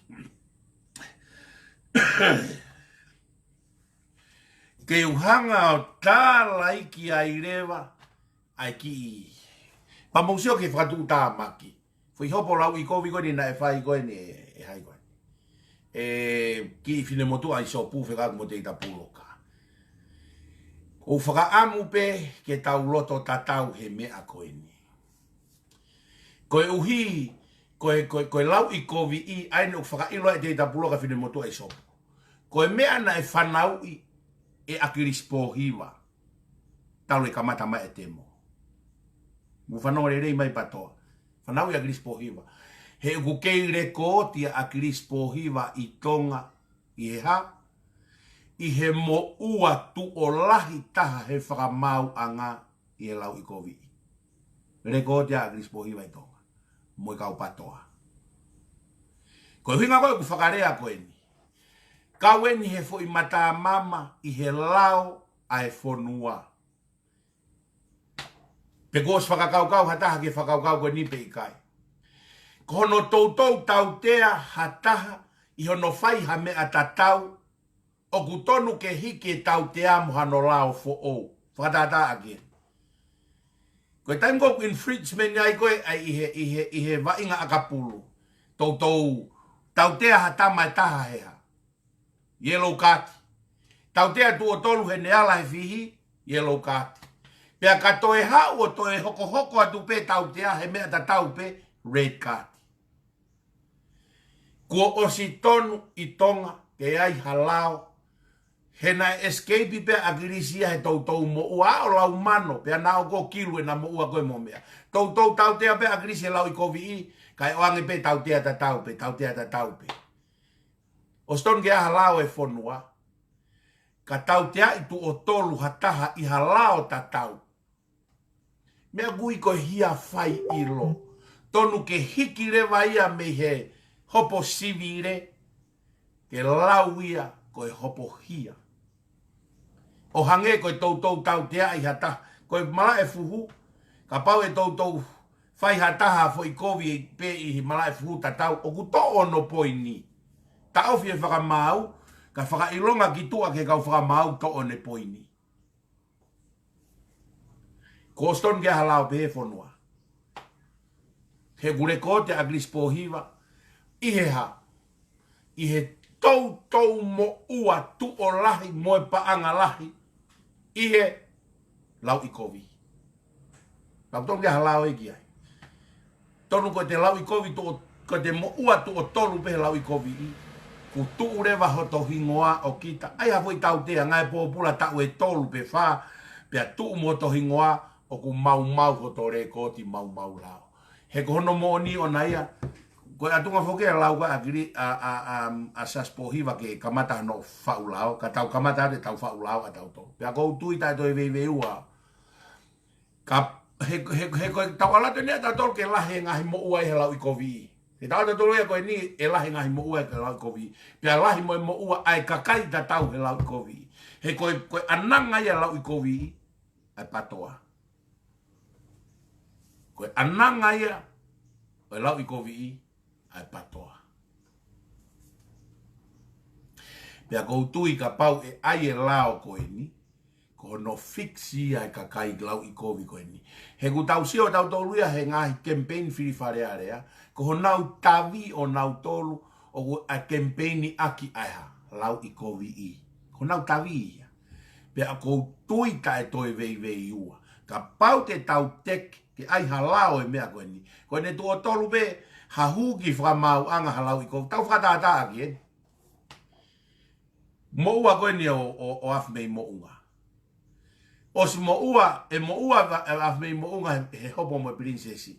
Ke u hanga ʻo talaiki ai leva ʻa e kiʻi. Pea mou sio ki he fakatuʻutāmaki. Foʻi hopo lauʻikovi ko eni naʻe fai ko eni ʻe, ʻe hai ko eni. ʻE kiʻi finemotuʻa ʻi Sopu fekauʻaki mo Teita Puloka. ʻOku ou fakaʻamu pē ke tau loto tatau he meʻa ko eni. Koeʻuhi, ko e, ko e, ko e lauʻikoviʻi, ʻa eni ʻoku fakaʻilo ai ʻe Teita Puloka finemotuʻa ʻi Sopu. Ko e meʻa naʻe fanauʻi ʻe ʻAkilisi Pōhiva. Talu e kamata mai e temo. Mou fanongo lelei mai PATOA. Fanauʻi ʻe ʻAkilisi Pōhiva. He ʻoku kei lekooti ʻa ʻAkilisi Pōhiva ʻi Tonga ʻi he hā? ʻI he moʻua tuʻo lahi taha he fakamaauʻanga ʻi he lauʻikoviʻi. Lekooti ʻa ʻAkilisi Pōhiva ʻi Tonga. Mo e kau PATOA. Ko e ʻuhinga ko ē ʻoku fakalea ko eni. Kau eni he foʻi matamama ʻi he lao ʻa e fonua. Pe kuo ʻosi fakakaukau ha taha ke fakakaukau ko eni pe ʻikai. Ko hono toutou tautea ha taha ʻi hono fai ha meʻa tatau, ʻoku tonu ke hiki e tautea mo hano lao foʻou. Fakatātā ʻaki. Ko e taimi ko ē ʻoku infringement ai ko ē ʻa e ʻi he, ʻi he, ʻi he vaʻinga ʻakapulu. Toutou tautea ha tama ʻe taha he hā? Yellow card. Tautea tuʻo tolu he ne ala he fihi, yellow card. Pea ka toe haʻu ʻo toe hokohoko atu pē tautea he meʻa tatau pē, red card. Kuo ʻosi tonu ʻi Tonga ke ʻi ai ha lao. He naʻe escape pē ʻa ʻAkilisi ia he toutou moʻua ʻo lau mano, pea naʻa ʻoku kilu ʻena moʻua ko ē mo meʻa. Toutou tautea pē ʻa ʻAkilisi he lauʻikoviʻi, kae ʻoange pē tautea tatau pē, tautea tatau pē. ʻOsi tonu ke ʻi ai ha lao e fonua, ka tauteaʻi tuʻo tolu ha taha ʻi ha lao tatau. Meʻa ʻoku ui ko e hia fai ʻilo. Tonu ke hiki leva ia mei he hopo sivile, ke lau ia ko e hopo hia. ʻO hangē ko e toutou tauteaʻi ha taha. Ko e malaʻe fuhu, kapau ʻe toutou fai ha taha foʻi kovi pē ʻi he malaʻe fuhu tatau, ʻoku toʻo hono poini. Taʻofi e fakamaau, kae fakaʻilonga ki tuʻa ki he kau fakamaau toʻo ʻene poini. Kuo ʻosi tonu ke ʻi ai ha lao pehē he fonua. He ʻoku lekooti ʻa ʻAkilisi Pōhiva, ʻi he hā? ʻI he toutou moʻua tuʻo lahi mo e paʻanga lahi. ʻI he lauʻikovi. Tau tonu ke ha lao ʻe ki ai. Tonu ko ʻete lauʻikovi tuʻo, ko ʻete moʻua tuʻo tolu pē he lauʻikovi. Kuo tuʻu leva hoto hingoa ʻo kita. ʻAi ha foʻi tautea, ngaahi pōpula taʻu ʻe tolu pe fā, pea tuʻu mo hoto hingoa, ʻoku maumau hoto lēkooti maumau lao. He ko hono moʻoni ʻona ia, ko e ʻatunga foki e lau ko ē ʻa Kili, ʻa, ʻa, ʻa, ʻa Siaosi Pōhiva ke kamata hono faʻu lao, ka tau kamata ʻetau faʻu lao ʻa tautolu. Pea ʻoku ou tui taʻe toe veiveiua. Ka, he, he, he ko e tau ʻalu atu eni ʻa tautolu ke lahi e ngaahi moʻua ʻi he lauʻikovi. He tau ʻalu atu ia ko eni ʻe lahi e ngaahi moʻua ʻi he lauʻikovi. Pea lahi mo e moʻua ʻa e kakai tatau he lauʻikovi. He ko e, ko e ʻananga ia lauʻikovi, ʻa e patoa. Ko e ʻananga ia ʻo e lauʻikovi, ʻa e patoa. Pea ʻoku ou tui kapau ʻe ʻai e lao ko eni, ko hono fix ia e kakai lauʻikovi ko eni. He ʻoku tau sio tautolu ia he ngaahi campaign fili Fale Alea, ko honau tavi ʻo nautolu, ʻoku ʻa e campaign ʻaki ʻa e ha, lauʻikovi. Ko honau tavi ia. Pea ʻoku ou tui taʻe toe veiveiua. Kapau te tau teke, ke ʻai ha lao e meʻa ko eni. Ko ʻene tuʻo tolu pē, ha hū ki fakamaauʻanga ha lauʻikovi. Tau fakatātā ʻaki eni. Moʻua ko eni ʻo, ʻo, ʻo Afimei Moʻunga. ʻOsi moʻua, ʻe moʻua ʻa, ʻa Afimei Moʻunga he, he hopo mo e Pilinisesi.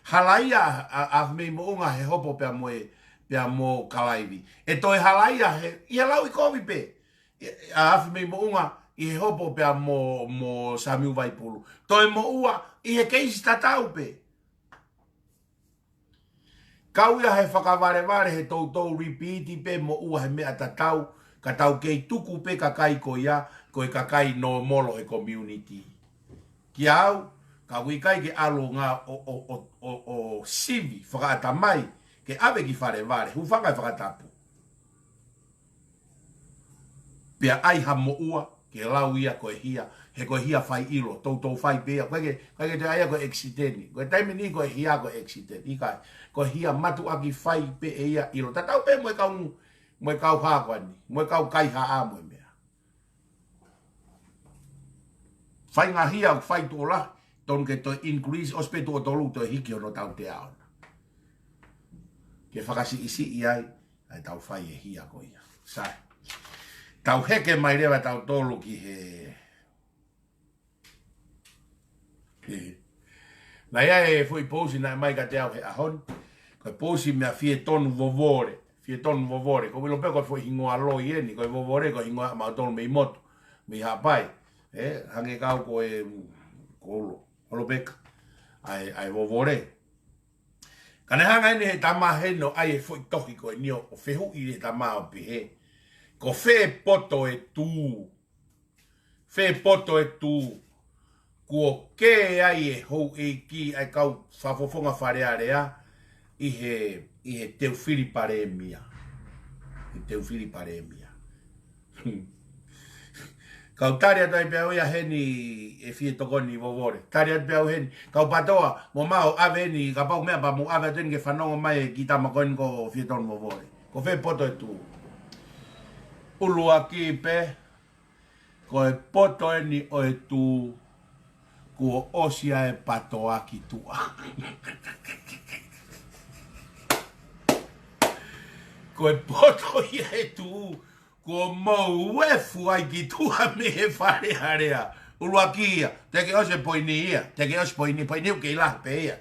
Halaia ʻa, ʻa Afimei Moʻunga he hopo pea mo e, pea mo Kalaivi. ʻE toe halaia he, ʻi he lauʻikovi pē. ʻI, ʻa Afimei Moʻunga ʻi he hopo pea mo, mo Samiu Vaipulu. Toe moʻua ʻi he keisi tatau pē. Kau ia he fakavalevale he toutou repeat pē moʻua he meʻa tatau, ka tau kei tuku pē kakai ko ia, ko e kakai nōmolo he community. Kia au, ka ʻoku ʻikai ke ʻalu ngā ʻo, ʻo, ʻo, ʻo, ʻo sivi fakaʻatamai, ke ʻave ki Falevale, hūfanga he fakatapu. Pea ʻai ha moʻua, ke lau ia ko e hia, he ko e hia fai ʻilo, toutou fai pē ia, ko e ke, ko e ke te ʻai ia ko e accident, ko e taimi ni ko e hia ko e accident, ʻikai, ko e hia mātuʻaki fai pē ʻe ia ʻilo, tatau pē mo e kau, mo e kau hā ko eni, mo e kau kaihaʻa mo e meʻa. Fai ngā hia ʻoku fai tuʻo lahi, tonu ke toe increase, ʻosi pē tuʻo tolu toe hiki hono tautea ʻona. Ke fakasiʻisiʻi ai, ʻa e tau fai e hia ko ia. Sai. Tau heke mai leva tautolu ki he, he. Naʻe ʻi ai e foʻi pousi naʻe ʻomai kiate au he ʻaho ni. Ko e pousi meia Fietonu Vovole. Fietonu Vovole. ʻOku ou ʻilo pē ko e foʻi hingoa loi eni. Ko e Vovole, ko e hingoa mautolu mei motu. Mei Haʻapai. ʻE, hangē kau ko e, ko ulo. Holopeka. ʻA e, ʻa e Vovole. Ka ne hanga eni he tama heni ʻo ʻai e foʻi tohi ko eni ʻo, ʻo fehuʻi he tama ʻo pehē. Ko fē poto e tū. Fē poto e tū. Kuo kē ai e houʻeiki ʻa e kau fakafofonga Fale Alea ʻi he, ʻi he teu fili palēmia. ʻI he teu fili palēmia. Kau tali atu ai pē au ia heni ʻe Fietonu Vovole. Tali atu pē au heni. Kau PTOA, mou ō mai ʻo ʻave eni, kapau meʻa pea mou ʻave atu eni ke fanongo mai e kiʻi tama ko eni ko Fietonu Vovole. Ko fē poto e tū. ʻUluaki pē, ko e poto eni ʻo e tū, kuo ʻosi ʻa e PTOA ki tuʻa. Ko e poto ia e tū, kuo mou efu ai ki tuʻa mei he Fale Alea. ʻUluaki ia, teʻeki ʻosi e poini ia, teʻeki ʻosi poini, poini ʻoku kei lahi pē ia.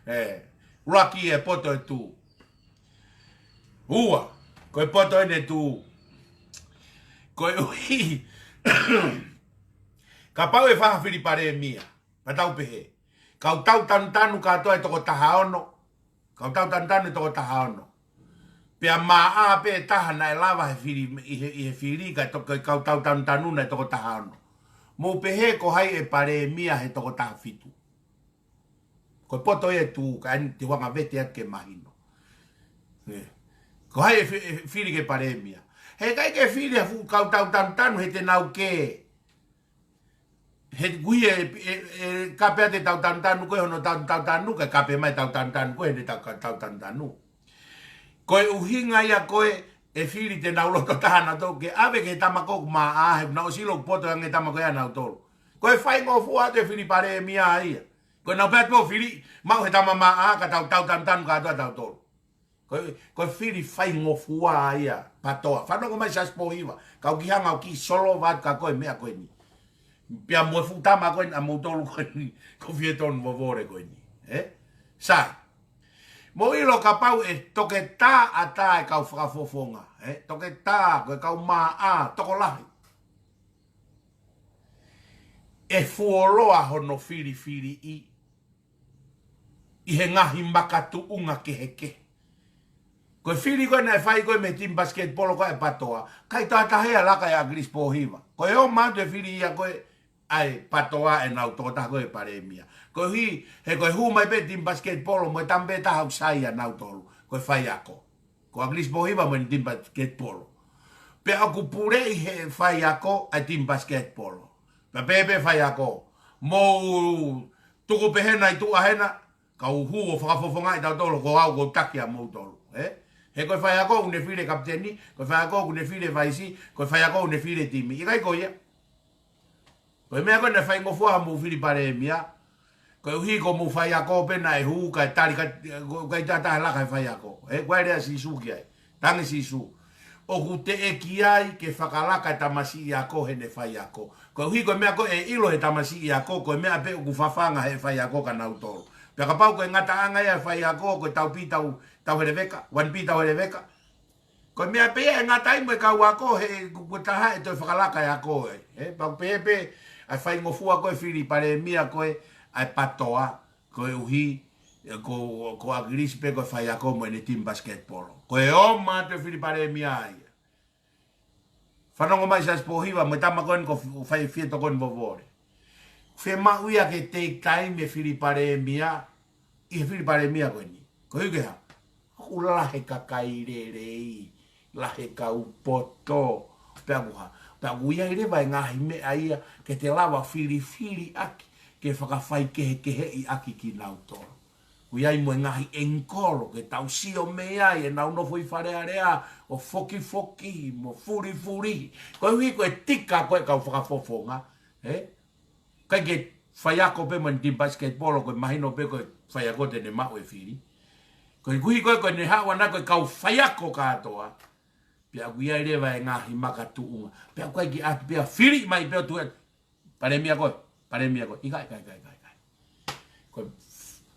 ʻE, ʻuluaki e poto e tū. Ua, ko e poto eni e tū. Koeʻuhi, kapau ʻe fai ha fili palēmia, pea tau pehē. Kau tau tanutanu kātoa e toko taha ono. Kau tau tanutanu e toko taha ono. Pea maʻa pē taha naʻe lava he fili, ʻi he, ʻi he fili, ka to-, ka kau tau tanutanu naʻe toko taha ono. Mou pehē ko hai e palēmia he toko taha fitu. Ko e poto e tū, ka eni te u hanga vete atu ke mahino. ʻE. Ko hai e fi-, e fili ke palēmia. He ʻikai ke fili ha fuʻu kau tau tanutanu he te nau kē. He kui e, e, e, kape ʻa e tau tanutanu ko e hono tau, tau tanu, ka kape mai tau tanutanu ko e hono tau, tau tanutanu. Ko e ʻuhinga ia ko e, e fili te nau loto taha nautolu, ke ʻave ke tama ko ʻoku maʻa, he naʻa ʻosi ʻilo ʻoku poto ange tama ko ia nautolu. Ko e faingofua atu e fili palēmia ia. Ko e nau pea tuo fili, maʻu he tama maʻa, ka tau tau tanu tanu kātoa tautolu. Ko e, ko e fili faingofua ia, PATOA. Fanongo mai Siaosi Pōhiva, kau kiʻi hanga ʻo kiʻi solova atu kia koe e meʻa ko eni. Pea mo e fuʻu tama ko eni ʻamoutolu ko eni, ko Fietonu Vovole ko eni. Ē? Sai. Mou ʻilo kapau ʻe toketā ʻatā e kau fakafofonga. Ē? Toketā, ko e kau maʻa, tokolahi. ʻE fuoloa hono filifiliʻi ʻi he ngaahi makatuʻunga kehekehe. Ko e fili ko ē naʻe fai ko ē mei he timi pasiketipolo ko ē ʻa e PATOA, ʻikai toe ʻi ai ha taha ia laka ʻia ʻAkilisi Pōhiva. Ko e ō mai atu e fili ia ko ē ʻa e PATOA ʻenau tokotaha ko ē palēmia. Koeʻuhi, he ko e hū mai pē timi pasiketipolo mo e tama pē taha ʻoku sai ʻia nautolu, ko e faiako. Ko ʻAkilisi Pōhiva mo ʻene timi pasiketipolo. Pea ʻoku puleʻi he faiako ʻa e timi pasiketipolo. Pea pehē pē faiako, mou tuku pē hena ʻi tuʻa hena, kau hū ʻo fakafofongaʻi tautolu, ko au ʻoku ou taki ʻamoutolu. Ē? He ko e faiako ʻoku ne fili e kapiteni, ko e faiako ʻoku ne fili e vaisi, ko e faiako ʻoku ne fili e timi. ʻIkai ko ia. Ko e meʻa ko ē naʻe faingofua hoʻomou fili palēmia, koeʻuhi ko hoʻomou faiako pē naʻe hū kae tali ka, ko, ʻikai toe ʻi ai ha taha laka he faiako. Ē, ko e lea ʻa Sīsū ki ai. Tangi Sīsū. ʻOku teʻeki ai ke fakalaka e tamasiʻi ako heʻene faiako. Koeʻuhi ko e meʻa ko ē ʻe ʻilo he tamasiʻi ako, ko e meʻa pē ʻoku fafanga he faiako kia nautolu. Pea kapau ko e ngataʻanga ia e faiako, ko e tau pī tau, tau heleveka, one pī tau heleveka. Ko e meʻa pē ia ʻe ngata ai mo e kau ako he kuo taha ʻe toe fakalaka e ako ē. Ē, pea ʻoku pehē pē ʻa e faingofua ko ē fili palēmia ko ē ʻa e PATOA, koeʻuhi, ē, ko, ko ʻAkilisi pē ko e faiako mo ʻene timi pasiketipolo. Ko e ō mai atu e fili palēmia ia. Fanongo mai Siaosi Pōhiva mo e tama ko eni ko F-, Fai Fietonu Vovole. Fiemaʻu ia ke take time e fili palēmia, ʻi he fili palēmia ko eni. Koeʻuhi ko e hā? ʻOku lahi e kakai lelei, lahi e kau poto, pea ʻoku hā? Pea ʻoku ʻi ai leva e ngaahi meʻa ia ke te lava filifili ʻaki, ke fakafaikehekeheʻi ʻaki kinautolu. ʻOku ʻi ai mo e ngaahi ʻengikolo ke tau sio mei ai ʻenau nofo ʻi Fale Alea ʻo fokifoki mo fulifuli. Koeʻuhi ko e tika ko ē kau fakafofonga, ē? ʻIkai ke faiako pē mo ʻene timi pasiketipolo, ko e mahino pē ko e faiako te ne maʻu e fili. Koeʻuhi ko ē ko ʻene haʻu ʻana ko e kau faiako kātoa. Pea ʻoku ʻi ai leva e ngaahi makatuʻunga. Pea ʻoku ʻikai ke ʻatu pē ʻo fili mai pē ʻo tuʻu ē. Palēmia ko ē, palēmia ko ē. ʻIkai, ʻikai, ʻikai, ʻikai, ʻikai. Ko e,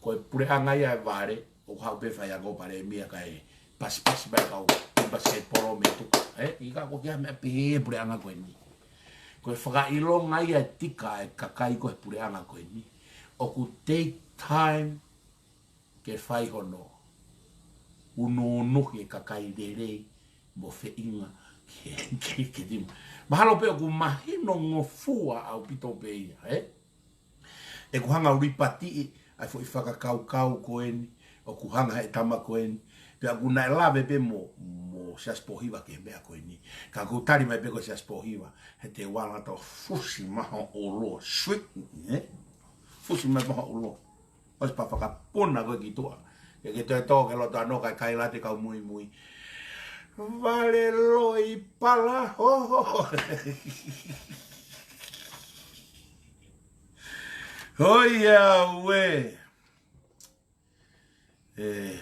ko e puleʻanga ia ʻa Vale, ʻoku haʻu pē faiako palēmia kae pasipasi mai kau timi pasiketipolo mei tuʻa. Ē, ʻikai ko e kiʻi meʻa pehē e puleʻanga ko eni. Ko e fakaʻilonga ia e tika e kakai ko ē he puleʻanga ko eni. ʻOku take time ke fai hono unuunuhi e kakai lelei mo feinga ke, ke, ke timu. Mahalo pē ʻoku mahinongofua ʻaupito pē ia, ē? ʻOku hanga ʻo lipatiʻi ʻa e foʻi fakakaukau ko eni, ʻoku hanga he tama ko eni, pea ʻoku naʻe lave pē mo, mo Siaosi Pōhiva ki he meʻa ko eni. Ka ʻoku tali mai pē ko Siaosi Pōhiva, he te u ala atu ʻo fusi mai ho ʻulu, sweet, ē? Fusi mai ho ʻulu. ʻOsi pea fakapuna koe ki tuʻa. Ke ke toe tō ki loto ʻana kae kaila atu e kau muimui. Vale loi pala hoho. Hoi auē. Ē.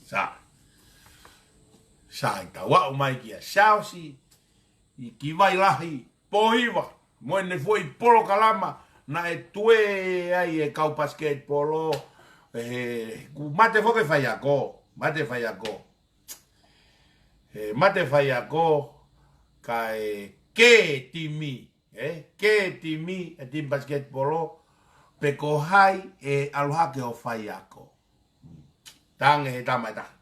Sai. Sai, tau aʻu mai kia Siaosi ʻIkivai Lahi Pōhiva mo ʻene foʻi polokalama naʻe tuē ai e kau pasiketipolo, ē, kuo mate foki e faiako, mate faiako. Ē, mate faiako, kae kē timi, ē, kē timi, e timi pasiketipolo, pe ko hai ʻe ʻalu hake ʻo faiako. Tangi he tama ʻe taha.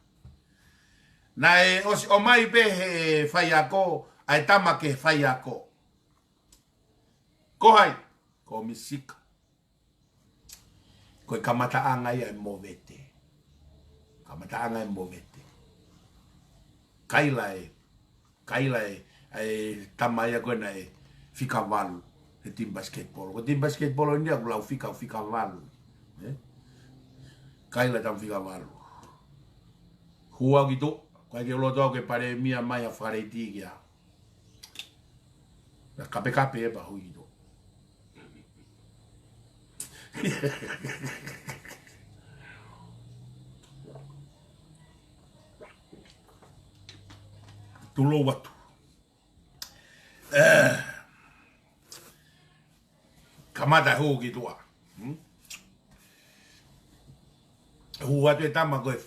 Naʻe ʻosi ʻomai pē he faiako, ʻa e tama ke faiako. Ko hai? Ko Misika. Ko e kamataʻanga ia e movete. Kamataʻanga e movete. Kaila e, kaila e, e tama ia ko ē naʻe fika valu he timi pasiketipolo. Ko e timi pasiketipolo ni ʻoku lau fika, fika valu. Ē? Kaila tama fika valu. Hū au ki tuʻa, ʻikai ke u loto au ke palēmia mai ha fakaleiti ki ai. Kapekape e pahui to. Tulou atu. Eh. Kamata hū ki tuʻa. Hmm? Hū atu e tama ko e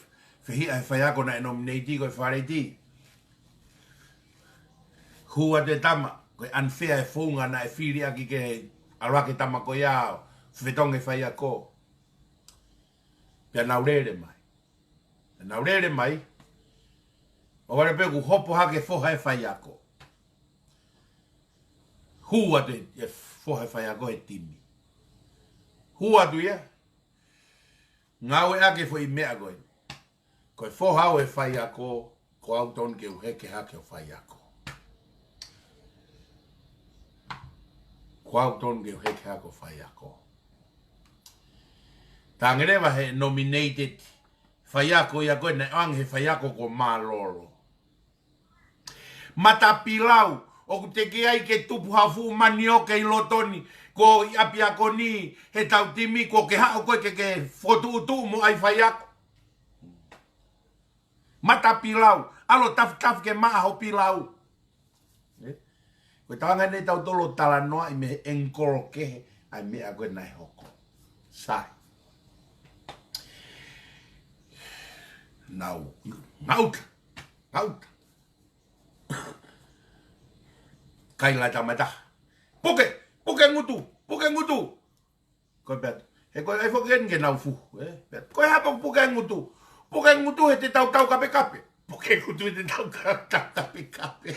fehiʻa he faiako naʻe nominate ko e Fāleti. Hū atu e tama ko e unfair e founga naʻe fili ʻaki ke ʻalu hake e tama ko ia ʻo fetongi e faiako. Pea nau lele mai. Pea nau lele mai. ʻO vale pē kuo hopo hake e foha e faiako. Hū atu e foha e faiako he timi. Hū atu ia. Ngāueʻaki e foʻi meʻa ko ē. Ko e foha au e faiako, ko au tonu ke u heke hake ʻo faiako. Ko au tonu ke u heke hake ʻo faiako. Tangi leva he nominated faiako ia ko ē naʻe ʻoange he faiako ko Mālolo. Matapilau, ʻoku teʻeki ai ke tupu ha fuʻu manioke ʻi loto ni, ko ʻi ʻapiako ni, he tau timi, ko ke haʻu ko ē ke ke fokotuʻutuʻu mo ʻai faiako. Matapilau, ʻalu ʻo tafitafi ke maʻa ho pilau. Eh? Ko e tau anga ʻeni ʻetau tolo talanoa ʻi mei he angle kehe, ʻa e meʻa ko ē naʻe hoko. Sai. Nau, ngauta, ngauta. Kaila e tama ʻe taha. Puke, puke ngutu, puke ngutu. Ko e pea, he ko e ʻai foki eni ke nau fuhu, eh? Pea, ko e hā ʻoku puke ngutu. Puke ngutu he te tau tau kapekape. Puke ngutu he te tau ka-, tau kapekape.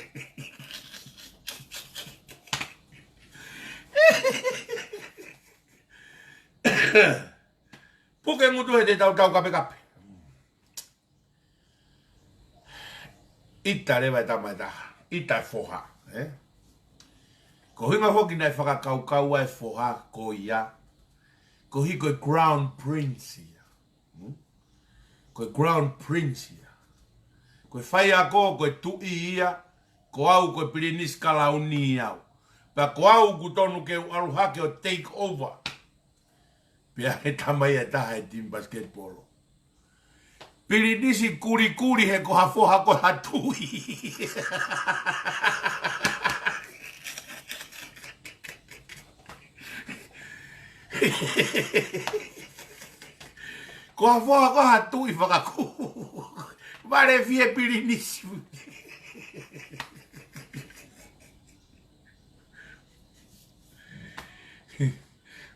Puke ngutu he te tau tau kapekape. ʻIta leva e tama ʻe taha, ʻita e foha, eh? Ko e ʻuhinga foki naʻe fakakaukau ai e foha ko ia, koeʻuhi ko e Crown Prince ia. Hmm? Ko e Crown Prince ia. Ko e faiako, ko e tuʻi ia, ko au, ko e Pilinisi Kalauni au. Pea ko au ʻoku tonu ke u ʻalu hake ʻo take over. Pea he tama ia ʻe taha he timi basketball. Pilinisi kulikuli he ko ha foha ko ha tuʻi. Ko ha foha ko ha tuʻi fakakū. Vale fie pilinisi.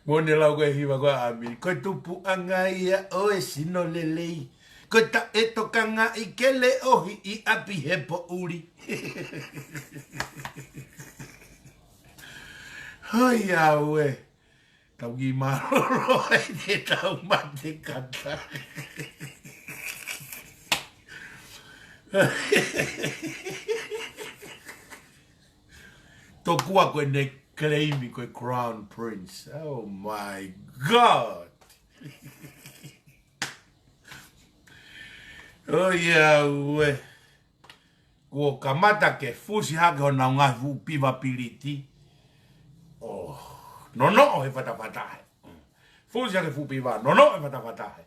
Mo ne lau ko e hiva ko ē ʻa ʻAmili. Ko e tupuʻanga ia ʻo e sino lelei. Ko e taʻetokangaʻi ke leʻohi ʻi ʻapi he poʻuli. Hoi au ē. Tau kiʻi mālōlō ai te tau mate kata. Tokua ko ʻene claim ko e Crown Prince. Oh my God. Oh yeah, ue. Kuo kamata ke fusi hake honau ngaahi fuʻu piva piliti. Oh, nonoʻo he fatafata he. Fusi hake fuʻu piva, nonoʻo he fatafata he.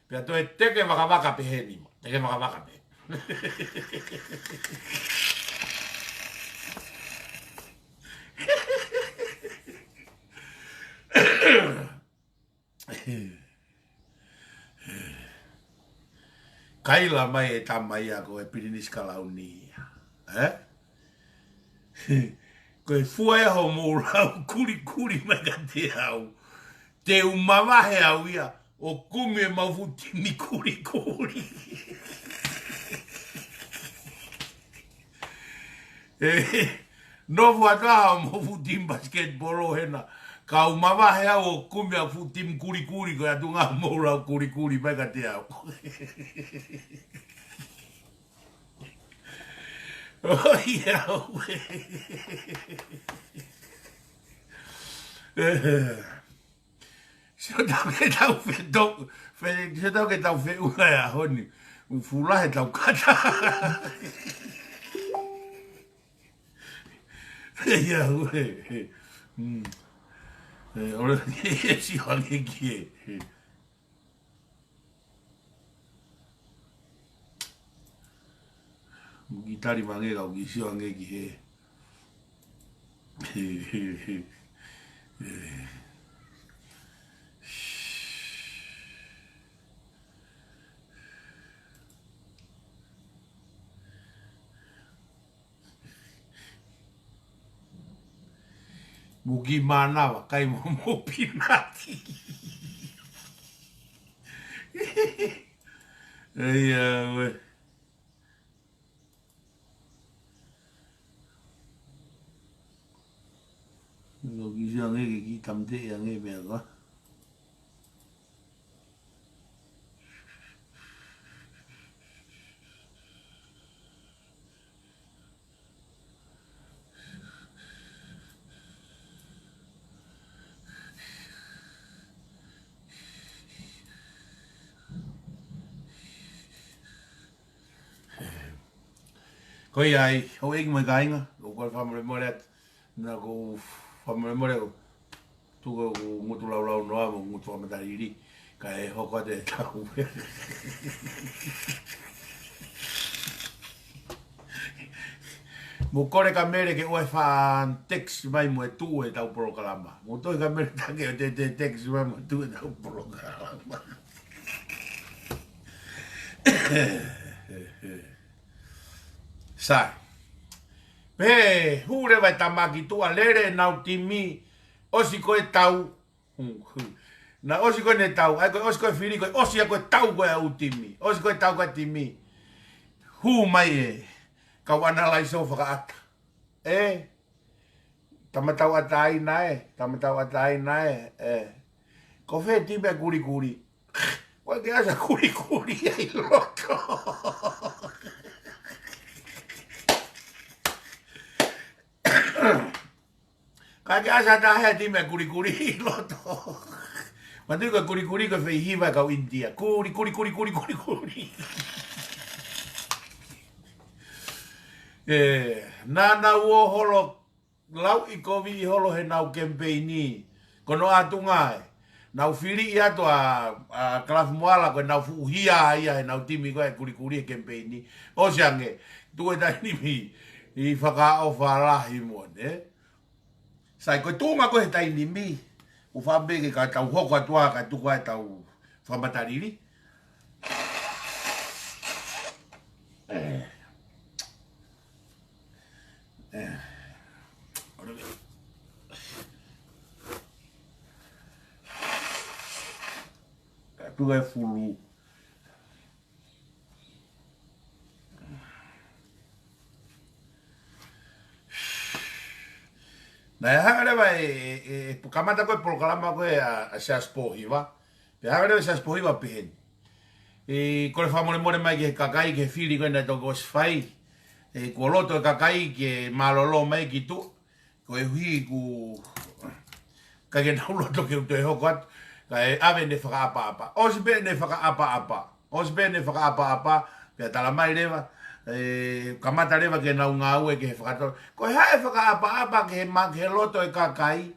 Pea toe teke vakavaka pē he nima. Teke vakavaka pē. Kaila mai e tama ia ko e Pilinisi Kalauni ia. Eh? Ko e fua ia hoʻomou lau kulikuli mai kiate au. Te u mavahe au ia ʻo kumi e mau fuʻu timi kulikuli. Eh, nofo atu au mo e fuʻu timi basketball hena. Kau mavahe au ʻo kumi ʻa e fuʻu timi kulikuli, ko e ʻatu ngā mou lau kulikuli mai kiate au. Oh, yeah. Sio tau ke tau feto-, fe-, sio tau ke tau feʻunga e ʻaho ni. ʻOku fuʻu lahi ʻetau kata. Ia, ue. Mm. E, ʻoua, e, sio ange ki he. Mo ki tali mange ka u ki sio ange ki he. Mo ki mānava, kai mo mo pinaki. Ei, ue. Ko ki sio ange ki he kiʻi tamte ange meʻa ko ā. Ko ia ai, houʻeiki mo e kāinga, ʻoku ou fakamolemole atu. Naʻa ku fakamolemole ʻo tuku ʻeku ngutu laulau noa mo e ngutu fakamatalili, kae hoko atu e tau. Mou kole kia Mele ke ʻoua ʻe faʻa text mai mo e tuʻu ʻetau polokalama. Mou tohi kia Mele taʻe ke te, te text mai mo e tuʻu ʻetau polokalama. Sai. Pea hū leva e tama ki tuʻa, lele ʻenau timi, ʻosi ko e tau. Naʻe ʻosi ko ʻene tau, ʻa ia ko e ʻosi ko e fili, ko e ʻosi ia ko e tau ko ē ʻa e ʻū timi. ʻOsi ko e tau ko ē ʻa e timi. Hū mai e kau ʻanalaiso fakaʻata. E, tama tauʻatāina ē, tama tauʻatāina ē, e. Ko fē timi ʻe kulikuli? Ko e ke ʻasi ʻa kulikuli ai loto. Ka ke ʻasi ʻa taha e timi ʻe kulikuli ʻi loto. Manatuʻi ko e kulikuli ko e fai hiva ʻa e kau ʻInitia. Kuli, kuli, kuli, kuli, kuli, kuli. E, naʻa nau ō holo lauʻikoviʻi holo heʻenau kemipeini. Ko hono ʻatunga ē, nau fili atu ʻa, ʻa Kalafi Moala ko ʻenau fuʻu hia ia heʻenau timi ko ē ʻa e kulikuli he kemipeini. ʻOsi ange, tuʻu e taimi ni, ʻi he fakaʻofa lahi mo ʻene. Sai, ko e tuʻunga ko ē he taimi ni, ʻoku ou fakaʻamu pē ke ka tau hoko atu ā kae tuku ai ʻetau fakamatalili. E. E. Ka tuku e fulu. Naʻe hanga leva e, e, e, kamata ko ē polokalama ko ē ʻa, ʻa Siaosi Pōhiva. Pea hanga leva ʻe Siaosi Pōhiva ʻo pehē ni. E, kole fakamolemole mai ki he kakai, ki he fili ko ē naʻe toki ʻosi fai. E, kuo loto e kakai ke mālōlō mai ki tuʻa. Koeʻuhi ʻoku ʻikai ke nau loto ke u toe hoko atu, kae ʻave ʻene fakaʻapaʻapa. ʻOsi pē ʻene fakaʻapaʻapa. ʻOsi pē ʻene fakaʻapaʻapa, pea tala mai leva, e, kamata leva ke nau ngāue ki he fakatolo. Ko e hā e fakaʻapaʻapa ki he ma-, ki he loto e kakai?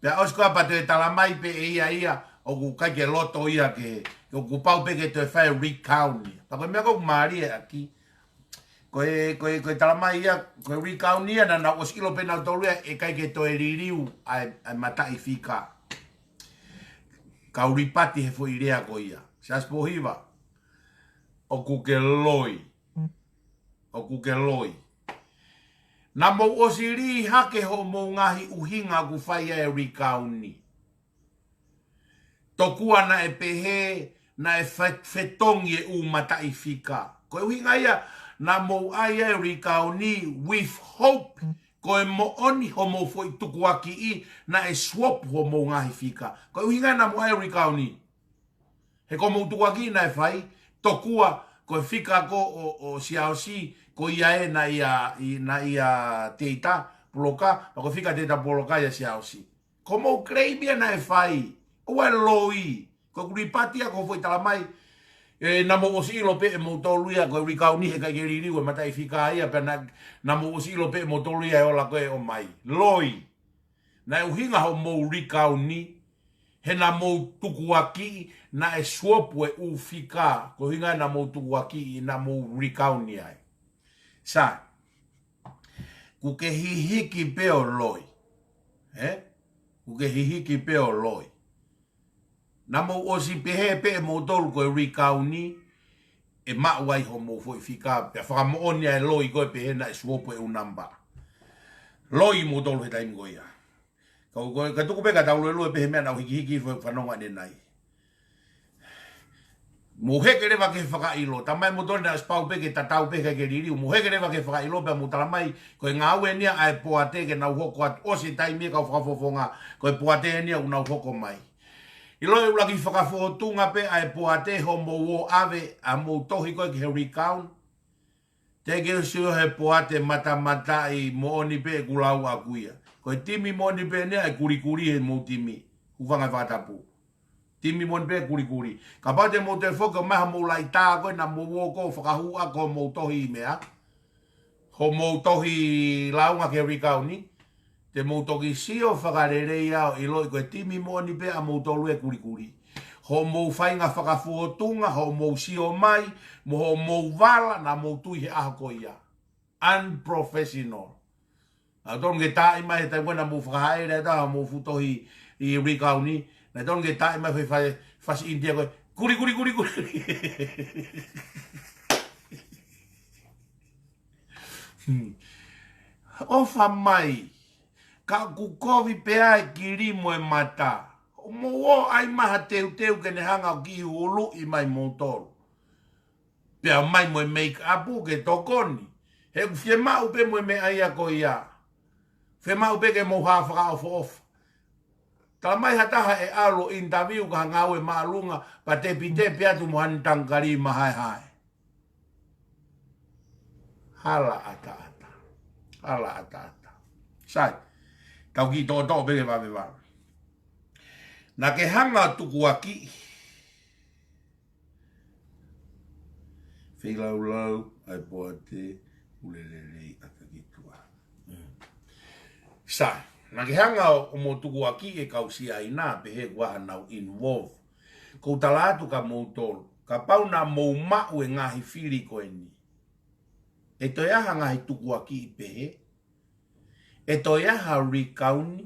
Pea ʻosi ko ia pea toe tala mai pē ʻe ia ia, ʻoku ʻikai ke loto ia ke, ʻoku pau pē ke toe fai e recount ia. Pea ko e meʻa ʻoku mālie ʻaki. Ko e, ko e, ko e tala mai ia, ko e recount ia naʻa nau ʻosi ʻilo pē nautolu ia ʻe ʻikai ke toe liliu ʻa e, ʻa e mataʻi fika. Kau lipati he foʻi lea ko ia. Siaosi Pōhiva, ʻoku ke loi. ʻOku ke loi. Naʻa mou ʻosi lī hake hoʻomou ngaahi ʻuhinga ʻoku fai ai e recount ni. Tokua naʻe pehē, naʻe fe-, fetongi e ʻū mataʻi fika. Ko e ʻuhinga ia, naʻa mou ʻai ai e recount ni with hope, ko e moʻoni hoʻomou foʻi tukuakiʻi, naʻe swap hoʻomou ngaahi fika. Ko e ʻuhinga naʻa mou ʻai e recount ni. He ko hoʻomou tukuakiʻi naʻe fai, tokua, ko e fika ko ē ʻo, ʻo Siaosi, ko ia ē naʻe ʻia, ʻi, naʻe ʻia Teita Puloka, pea ko e fika Teita Puloka ʻia Siaosi. Ko hoʻomou claim ia naʻe fai, ʻoua ʻe loi, ko e lipati ia ko e foʻi tala mai, ʻE, naʻa mou ʻosi ʻilo pē ʻe moutolu ia ko e recount ni he ʻikai ke liliu e mataʻifika ia, pea naʻa, naʻa mou ʻosi ʻilo pē ʻe moutolu ia e ola ko ē ʻomai. Loi. Naʻe ʻuhinga hoʻomou recount ni, he naʻa mou tukuakiʻi, naʻe swap e ʻū fika, ko e ʻuhinga naʻa mou tukuakiʻi, naʻa mou recount ni ai. Sai, ʻoku ke hihiki pē ʻo loi. Ē? ʻOku ke hihiki pē ʻo loi. Naʻa mou ʻosi pehē pē ʻe moutolu ko e recount ni, ʻe maʻu ai hoʻomou foʻi fika, pea fakamoʻoni ʻa e loi ko ē pehē naʻe swap e ʻū namba. Loi moutolu he taimi ko ia. Ka ko, ka tuku pē ka tau luelue pē he meʻa naʻa ku hikihiki fo-, fanongo ʻanenai. Mou heke leva ke fakaʻilo, talamai ʻe moutolu naʻe ʻosi pau pē ke tatau pē ʻikai ke liliu, mou heke leva ke fakaʻilo pea mou talamai, ko e ngāue eni ia ʻa e poate ke nau hoko atu ʻosi e taimi e kau fakafofonga, ko e poate eni ia ʻoku nau hoko mai. ʻIlo e ʻuluaki fakafōtunga pē ʻa e poate hoʻomou ō ʻave ʻa hoʻomou tohi ko ē ki he recount. Te ke sio he poate matamataʻi moʻoni pē ʻeku lau ʻaku ia. Ko e timi moʻoni pē eni ia ʻa e kulikuli he mou timi. Hūfanga he fakatapu. Timi moʻoni pē kulikuli. Kapau te mou toe foki ʻo mai haʻamou laʻitā ko ē naʻa mou ō ko ē ʻo fakahū ʻaki hoʻomou tohi meʻa. Hoʻomou tohi lāunga ki he recount ni. Te mou toki sio fakalelei ʻo ʻiloʻi ko e timi moʻoni pē ʻa moutolu e kulikuli. Hoʻomou faʻahinga fakafōtunga, hoʻomou sio mai, mo hoʻomou vala naʻa mou tui he ʻaho ko ia. Unprofessional. Naʻa tonu ke taaʻi mai he taimi ko ē naʻa mou fakahāʻele atu hoʻomou fuʻu tohi recount ni. Naʻa tonu ke taaʻi mai he fai, fasi ʻInitia ko ē. Kuli, kuli, kuli, kuli. Hmm. ʻOfa mai, ka ʻoku kovi pē ʻa e kili mo e mata. Mou ō ʻai mai ha teuteu ke ne hanga ʻo kiʻi ʻuluʻi mai moutolu. Pea mai mo e make up ke tokoni. He ʻoku fiemaʻu pē mo e meʻa ia ko ia. Fiemaʻu pē ke mou hā fakaʻofoʻofa. Talamai ha taha ʻe ʻalu ʻo interview ki ha ngāue māʻolunga, pea tepitepi atu mo haʻane tangikali mahaehae. Hala ʻataʻatā. Hala ʻataʻatā. Sai, tau kiʻi toʻotoʻo pē ke vave vave. Naʻa ke hanga ʻo tukuakiʻi. Feilaulau ʻa e poate, ʻoku lelei ʻa e kituʻa. Mm. Sai, naʻa ke hanga ʻo, ʻo mou tukuakiʻi e kau Siaina pehē ʻoku ʻi ai haʻanau involve. ʻOku ou tala atu kia moutolu, kapau naʻa mou maʻu e ngaahi fili ko eni, ʻe toe ʻi ai ha ngaahi tukuakiʻi pehē? ʻE toe ʻi ai ha recount?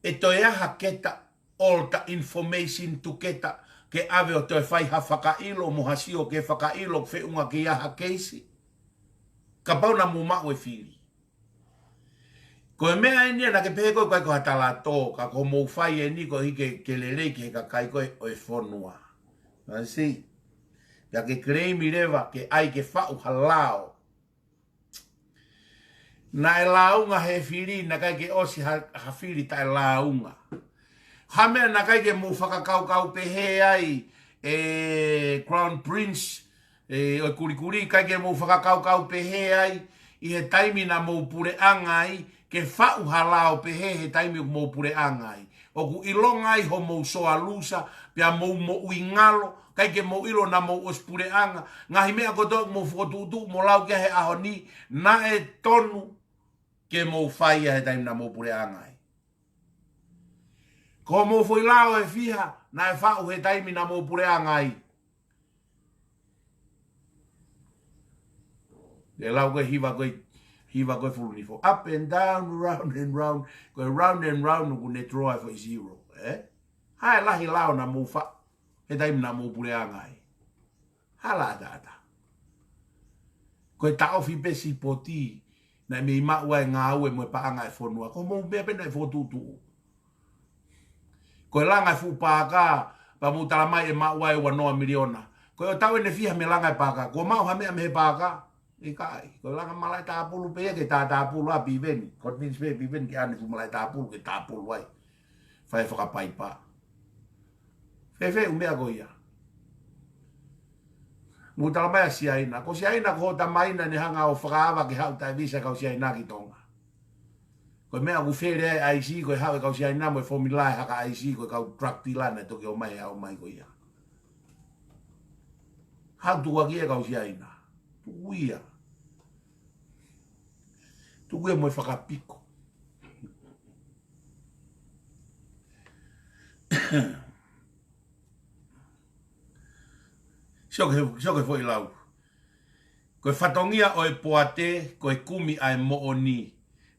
ʻE toe ʻi ai ha keta all the information together ke ʻave ʻo toe fai ha fakaʻilo mo ha sio ke fakaʻilo feʻunga ki ha keisi? Kapau naʻa mou maʻu e fili. Ko e meʻa eni ia naʻa ke pehē ko ē ʻoku ʻikai ko ha tala tō, ka ko hoʻomou fai eni ko e ʻuhi ke, ke lelei ki he kakai ko ē ʻo e fonua. Naʻa si. Pea ke claim leva ke ʻai ke faʻu ha lao. Naʻe lāunga he fili, naʻe ʻikai ke ʻosi ha, ha fili taʻe lāunga. Ha meʻa naʻe ʻikai ke mou fakakaukau pehē ai, ʻe Crown Prince, ʻe, ʻo e kulikuli, ʻikai ke mou fakakaukau pehē ai, ʻi he taimi naʻa mou puleʻanga ai, ke faʻu ha lao pehē he taimi ʻoku mou puleʻanga ai. ʻOku ʻilonga ai hoʻomou soalusa, pea mou moʻui ngalo, ʻikai ke mou ʻilo naʻa mou ʻosi puleʻanga, ngaahi meʻa kotoa ʻoku mou fokotuʻutuʻu mo lau ki ai he ʻaho ni, naʻe tonu ke mou fai ia he taimi naʻa mou puleʻanga ai. Ko hoʻomou foʻi lao ʻe fiha, naʻe faʻu he taimi naʻa mou puleʻanga ai. ʻE lau ko ē hiva ko ē, hiva ko ē Fulunifo. Up and down, round and round. Ko e round and round ʻoku ne draw e foʻi zero, ē? Hā e lahi lao naʻa mou faʻu he taimi naʻa mou puleʻanga ai? Hala ʻataʻatā. Ko e taʻofi pē sipoti, naʻe mei maʻu ai e ngāue mo e paʻanga e fonua. Ko hoʻomou meʻa pē naʻe fokotuʻutuʻu. Ko e langa e fuʻu paaka, pea mou talamai ʻe maʻu ai ua noa miliona. Ko e ʻo tau ʻene fiha mei he langa e paaka, kuo maʻu ha meʻa mei he paaka? ʻIkai. Ko e langa malaʻe tāpulu pē ia ke tātāpulu ʻa Piveni. Convince pē Piveni ke ʻane fuʻu malaʻe tāpulu ke tāpulu ai. Fai fakapaipa. Fēfē ʻū meʻa ko ia? Mou talamai ʻa Siaina. Ko Siaina ko hoʻo tamai naʻa ne hanga ʻo fakaava ke haʻu taʻe visa kau Siaina ki Tonga. Ko e meʻa ʻoku fele ai ʻaisi, ko e haʻu e kau Siaina mo e fomila e haka ʻaisi, ko e kau drug dealer naʻe toki ō mai he ʻaho mai ko ia. Haʻu tukuakiʻi e kau Siaina. Tuku ia. Tuku ia mo e fakapiko. Sio ki he, sio ki he foʻi lau. Ko e fatongia ʻo e poate, ko e kumi ʻa e moʻoni,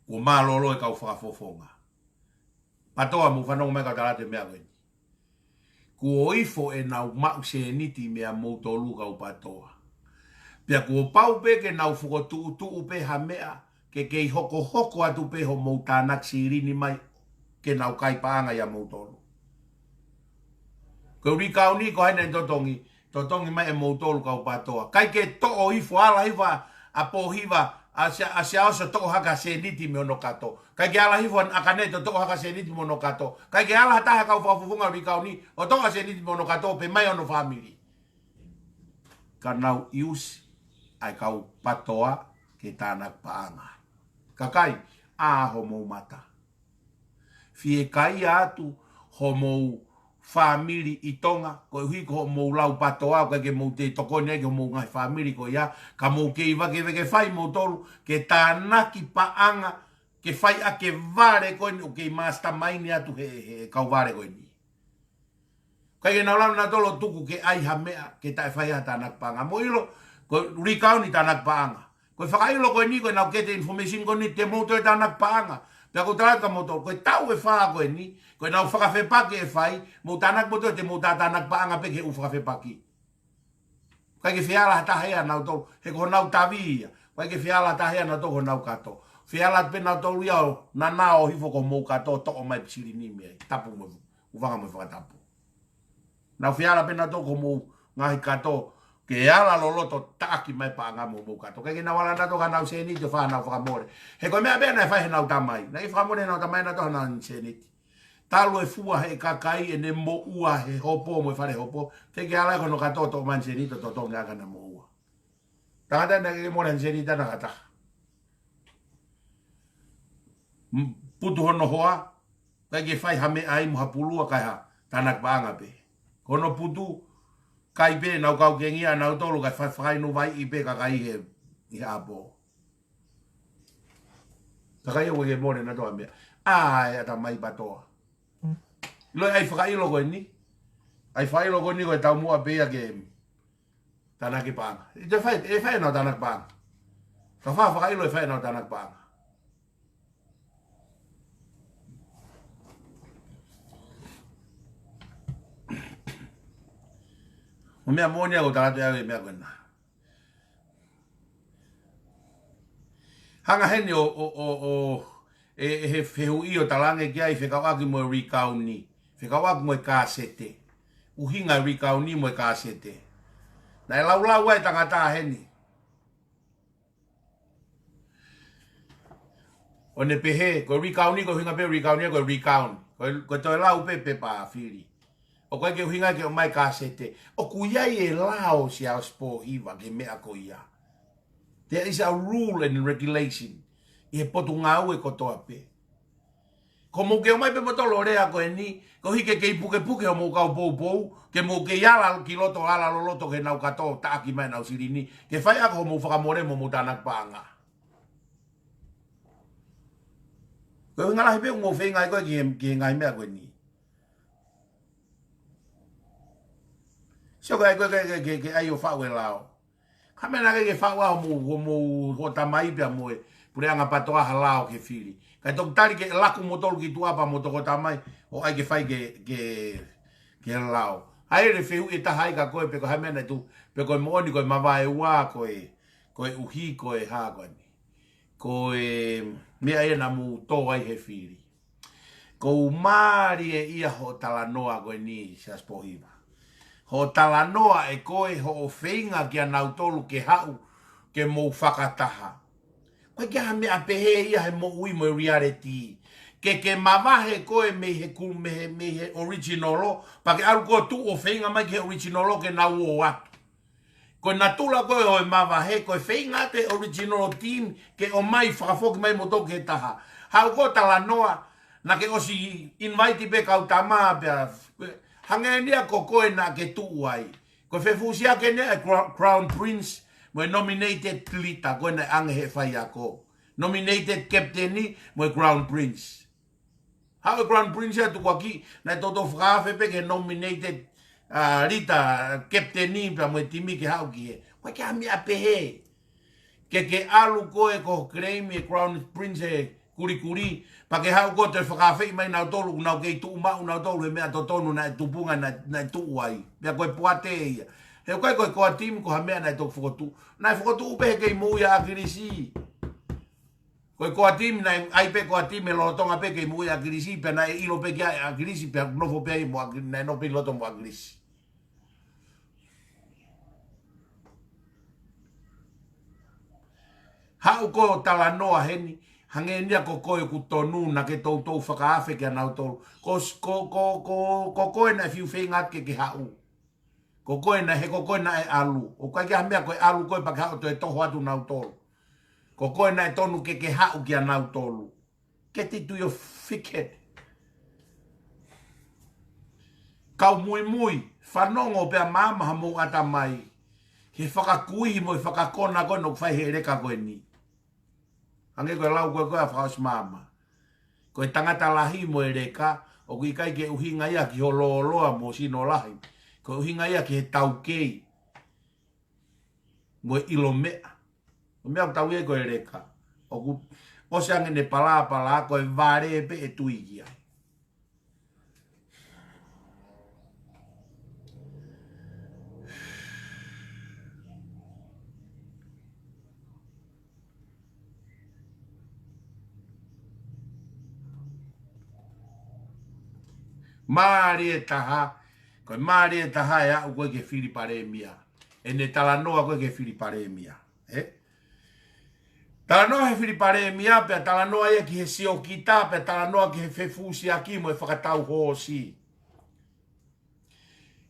kuo mālōlō e kau fakafofonga. Patoa, mou fanongo mai kau tala atu e meʻa ko eni. Kuo ifo ʻenau maʻu sēniti meia moutolu kau Patoa. Pea kuo pau pē ke nau fokotuʻutuʻu pē ha meʻa, ke kei hokohoko atu pē hoʻomou tānaki silini mai, ke nau kai paʻanga ia moutolu. Ko e likauni ko hai naʻe totongi, totongi mai ʻe moutolu kau Patoa. ʻIkai ke toʻo ifo, ala ifo ʻa Pōhiva, ʻa Sia, ʻa Siaosi ʻo toʻo hake ha sēniti mei hono kato. ʻIkai ke ala ifo ʻa ʻAkane ʻo toʻo hake ha sēniti mei hono kato. ʻIkai ke ala ha taha kau fakafofonga likauni ʻo toʻo ha sēniti mei hono kato pe mai hono fāmili. Ka nau ʻiusi ʻa e kau Patoa ke tānaki paʻanga. Kakai, ʻā homou mata. Fiekaia atu homou fāmili ʻi Tonga, koeʻuhi ko hoʻomou lau Patoa, ʻoku ʻikai ke mou toe tokoni ai ki homou ngaahi fāmili ko ia, ka mou kei vakevake fai moutolu ke tānaki paʻanga, ke fai ʻaki e vale ko eni ʻoku kei mastermind atu he, he kau vale ko eni. ʻIkai ke nau lava nautolu ʻo tuku ke ʻai ha meʻa, ke taʻe fai ha tānaki paʻanga. Mou ʻilo, ko e likauni tānaki paʻanga. Ko e fakaʻilo ko eni, ko ʻenau get the information ko eni, te mou toe tānaki paʻanga. Pea ʻoku ou tala atu kia moutolu, ko e taʻu ʻe fā ko eni, ko ʻenau fakafepaki ʻe fai, mou tānaki moutolu, te mou tā tānaki paʻanga pē ki he ʻū fakafepaki. ʻIkai ke feala ha taha ia ʻia nautolu, he ko honau tavi ia. ʻIkai ke feala ha taha ia ʻia nautolu ko honau kato. Feala pē nautolu ia ʻo nana ʻo hifo ki homou kato, toʻo mai e silini mei ai. Tapu mo, ʻoua mo e fakatapu. Nau feala pē nautolu ki homou ngaahi kato, ke ala loloto taʻaki mai paʻanga mei homou kato. ʻIkai ke nau ala nautolu ki haʻanau sēniti ʻo fai haʻanau fakamole. He ko e meʻa pē naʻe fai heʻenau tamai. Naʻe fakamole heʻenau tamai nautolu haʻanau sēniti. Talu e fua he kakai ʻene moʻua he hopo mo e fale hopo. ʻIkai ke ala ia ki hono kato ʻo toʻo mai e sēniti ʻo totongi ʻaki ʻena moʻua. Tangata naʻe ʻikai ke mole haʻane sēniti ʻe taha. M-, putu hono hoa, ʻikai ke fai ha meʻa ai mo ha pulua, kai ha tānaki paʻanga pē. Ko hono putu, kai pē ʻenau kau kengi ʻanautolu, kai fa-, fakainu vai ʻi pē kakai he, ʻi he ʻapo. Kakai ʻoku ʻikai ke mole nautolu ha meʻa. ʻAi, ʻatamai Patoa. ʻIlo ʻa e fakaʻilo ko eni. ʻA e fakaʻilo ko eni ko e taumuʻa pē ia ke tānaki paʻanga. ʻE fai, ʻe fai ʻenau tānaki paʻanga. Ka fai fakaʻilo ʻe fai ʻenau tānaki paʻanga. Ko e meʻa moʻoni ʻoku ou tala atu ʻe au e meʻa ko ena. Hanga heni ʻo, ʻo, ʻo, ʻo, ʻe, ʻe he fehuʻi ʻo talaange ki ai fekauʻaki mo e likauni. Fekauʻaki mo e kāsete. ʻUhinga e likauni mo e kāsete. Naʻe laulau ai e tangata heni. ʻO ne pehē, ko e likauni, ko e ʻuhinga pē likauni, ko e likauni. Ko e, ko e toe lau pē pepa fili. ʻOku ʻikai ke ʻuhinga ke ʻomai kāsete. ʻOku ʻi ai e lao Siaosi Pōhiva ki he meʻa ko ia. There is a rule and regulation. ʻI he potungāue kotoa pē. Ko mou ke ʻomai pē moutolu e lea ko eni, koeʻuhi ke kei pukepuke homou kau poupou, ke mou kei ala ki loto, ala loloto ki heʻenau kato, taʻaki mai ʻenau silini, ke fai ʻaki homou fakamole mo homou tānaki paʻanga. Ko e ʻuhinga lahi pē ʻoku mou feinga ai ko ē ki he, ki he ngaahi meʻa ko eni. Sio ki ai ko ē ke, ke, ke, ke ʻai ʻo faʻu e lao. Ka meʻa naʻe ʻikai ke faʻu ʻe homou, homou, hoʻo tamai pea mo e puleʻanga Patoa ha lao ke fili. Kae toki tali ke laku moutolu ki tuʻa pea mo e toko tamai, ʻo ʻai ke fai ke, ke, ke lao. ʻA ia ʻe fehuʻi ʻe taha ai kia koe pe ko e hā e meʻa naʻe tuʻu, pe ko e moʻoni ko e mavae ua, ko e, koeʻuhi ko e hā ko eni. Ko e meʻa ia naʻa mou tō ai he fili. ʻOku mālie ia hoʻo talanoa ko eni Siaosi Pōhiva. Hoʻo talanoa ʻe koe hoʻo feinga kia nautolu ke haʻu ke mou fakataha. ʻOku ʻikai ke ʻi ai ha meʻa pehē ia he moʻui mo e reality. Ke, ke mavahe koe mei he ku-, mei he, mei he original, pea ke ʻalu koe ʻo tuʻu ʻo feinga mai ki he original ke nau ō atu. Ko e natula ko ē ʻo e mavahe, ko e feinga atu e original team ke ō mai fakafoki mai moutolu ki he taha. Haʻu koe ʻo talanoa, naʻa ke ʻosi invite pē kau tama pea, hangē ni ia ko koe naʻa ke tuʻu ai. Ko e fefusiaki eni ʻa e Cro-, Crown Prince mo e nominated leader ko ē naʻe ʻange he faiako. Nominated captain mo e Crown Prince. Haʻu e Crown Prince ʻo tukuakiʻi, naʻe toutou fakaafe pē ki he nominated, uh, leader, captain pea mo e timi ke haʻu ki hē. ʻOku ʻikai ke ʻi ai ha meʻa pehē. Ke ke ʻalu koe ko e claim e Crown Prince he kulikuli, pea ke haʻu koe ʻo toe fakaafeʻi mai nautolu, ʻoku nau kei tuʻu maʻu nautolu he meʻa totonu naʻe tupunga naʻe, naʻe tuʻu ai. Pea ko e poate ia. He ʻoku ʻikai ko e core team ko ha meʻa naʻe toki fokotuʻu. Naʻe fokotuʻu pē he kei moʻui ʻa ʻAkilisi. Ko e core team naʻe ʻi ai pē core team he lolotonga pē kei moʻui ʻa ʻAkilisi, pea naʻe ʻilo pē ki ai ʻa ʻAkilisi, pea nofo pē ai mo ʻAki-, naʻe nofo pē ʻi loto mo ʻAkilisi. Haʻu koe ʻo talanoa heni, hangē ni ia ko koe ʻoku tonu naʻa ke toutou fakaafe kia nautolu. Ko s-, ko, ko, ko, ko koe naʻe fiu feinga ke ke haʻu. Ko koe naʻe, he ko koe naʻe ʻalu. ʻOku ʻikai ke ʻi ai ha meʻa ko e ʻalu koe pea ke haʻu ʻo toe toho atu nautolu. Ko koe naʻe tonu ke ke haʻu kia nautolu. Get it to your thick head. Kau muimui, fanongo pea maama homou ʻatamai ki he fakakuihi mo e fakakona ko ē naʻe fai he ʻeleka ko eni. Hangē ko e lau ko ē ko ē ʻa Fakaʻosi Maama. Ko e tangata lahi mo e ʻeleka, ʻoku ʻikai ke ʻuhinga ia ki ho lōloa mo sino lahi. Ko e ʻuhinga ia ki he taukei mo e ʻilo meʻa. Ko e meʻa ʻoku tau ui ko e ʻeleka. ʻOku ʻosi ange ʻene palapala, ko e vale pē ʻe tui ki ai. Mālie taha, ko e mālie taha e aʻu ko ē ki he fili palēmia. ʻEne talanoa ko ē ki he fili palēmia. Ē? Talanoa he fili palēmia, pea talanoa ia ki he siokita, pea talanoa ki he fefusiaki mo e fakatau hoosi.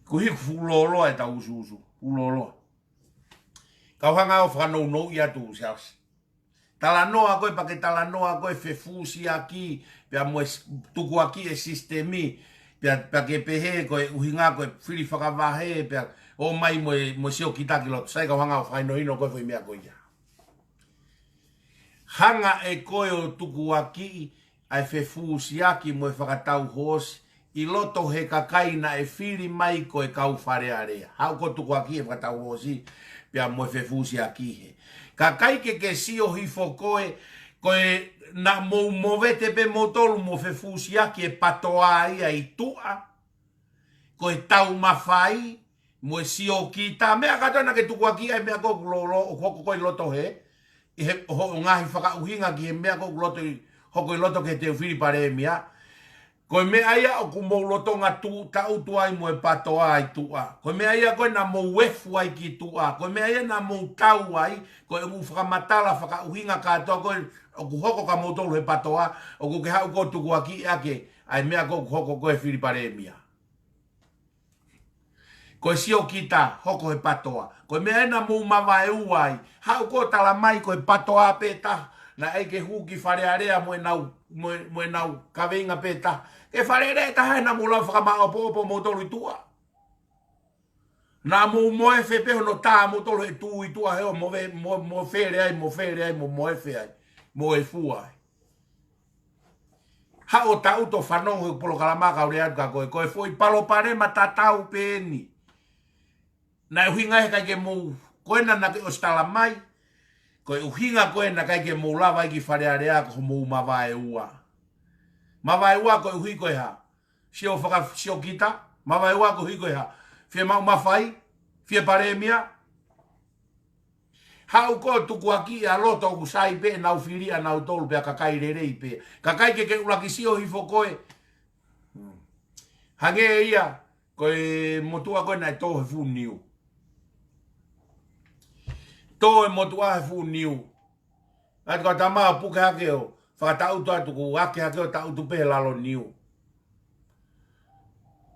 Kuo hiki fuʻu lōloa ʻetau usuusu, fuʻu lōloa. Kau hanga ʻo fakanounouʻi atu Siaosi. Talanoa ko ē, pea ke talanoa ko ē fefusiaki, pea mo e s-, tukuakiʻi e sisitemi, pea, pea ke pehē ko e ʻuhinga ko e fili fakavahe, pea ō mai mo e, mo e siokita ki loto. Sai, kau hanga ʻo fakahinohino ko ē foʻi meʻa ko ia. Hanga ʻe koe ʻo tukuakiʻi ʻa e fefusiaki mo e fakatau hoosi ʻi loto he kakai naʻe fili mai ko e kau Fale Alea. Haʻu koe ʻo tukuakiʻi e fakatau hoosi pea mo e fefusiaki hē. Kae ʻikai ke ke sio hifo koe, ko e naʻa mou movete pē moutolu mo fefusiaki e PATOA ia ʻi tuʻa. Ko e taumafai, mo e siokita, meʻa kātoa naʻa ke tukuakiʻi ai, meʻa ko ē ʻoku lōloa, ʻoku hoko ko ē ʻi loto hē, ʻi he, hoʻo ngaahi fakaʻuhinga ki he meʻa ko ē ʻoku loto ʻi, hoko ʻi loto ki he teu fili palēmia. Ko e meʻa ia ʻoku mou lolotonga tuʻu taʻutu ai mo e PATOA ʻi tuʻa. Ko e meʻa ia ko ē naʻa mou efu ai ki tuʻa. Ko e meʻa ia naʻa mou tau ai, ko e ʻū fakamatala fakaʻuhinga kātoa ko ē ʻoku hoko kia moutolu he PATOA, ʻoku ke haʻu koe ʻo tukuakiʻi ʻaki ʻa e meʻa ko ē ʻoku hoko ko ē he fili palēmia. Ko e siokita, hoko he PATOA. Ko e meʻa ē naʻa mou mavaeua ai. Haʻu koe ʻo tala mai ko e PATOA pē taha naʻe ʻai ke hū ki Fale Alea mo ʻenau, mo e, mo ʻenau kaveinga pē taha. Ko e Fale Alea ʻe taha ē naʻa mou lava ʻo fakamāʻopoʻopo moutolu ʻi tuʻa. Naʻa mou moefe pē hono tā moutolu he tuʻu ʻi tuʻa he ʻo move-, mo-, mofele ai, mofele ai, mo moefe ai, mo efu ai. Haʻu ʻo taʻutu ʻo fanongo he polokalama kau lea atu kia koe, ko e foʻi palopalema tatau pē eni. Naʻe ʻuhinga he ʻikai ke mou, ko ena naʻa ke ʻosi tala mai, ko e ʻuhinga ko ē naʻe ʻikai ke mou lava ai ki Fale Alea ko hoʻomou mavaeua. Mavaeua koeʻuhi ko e hā? Sio faka-, siokita, mavaeua koeʻuhi ko e hā? Fiemaʻu mafai, fie palēmia, Haʻu koe ʻo tukuakiʻi ʻa loto ʻoku sai pē ʻenau fili ʻanautolu pea kakai lelei pē. Kae ʻikai ke ke ʻuluaki sio hifo koe. Hmm. Hangē ia, ko e motuʻa ko ē naʻe tō he fuʻu niu. Tō e motuʻa he fuʻu niu. ʻAi e kau tama ʻo puke hake ʻo fakataʻutu atu kuo ake hake ʻo taʻutu pē he lalo niu.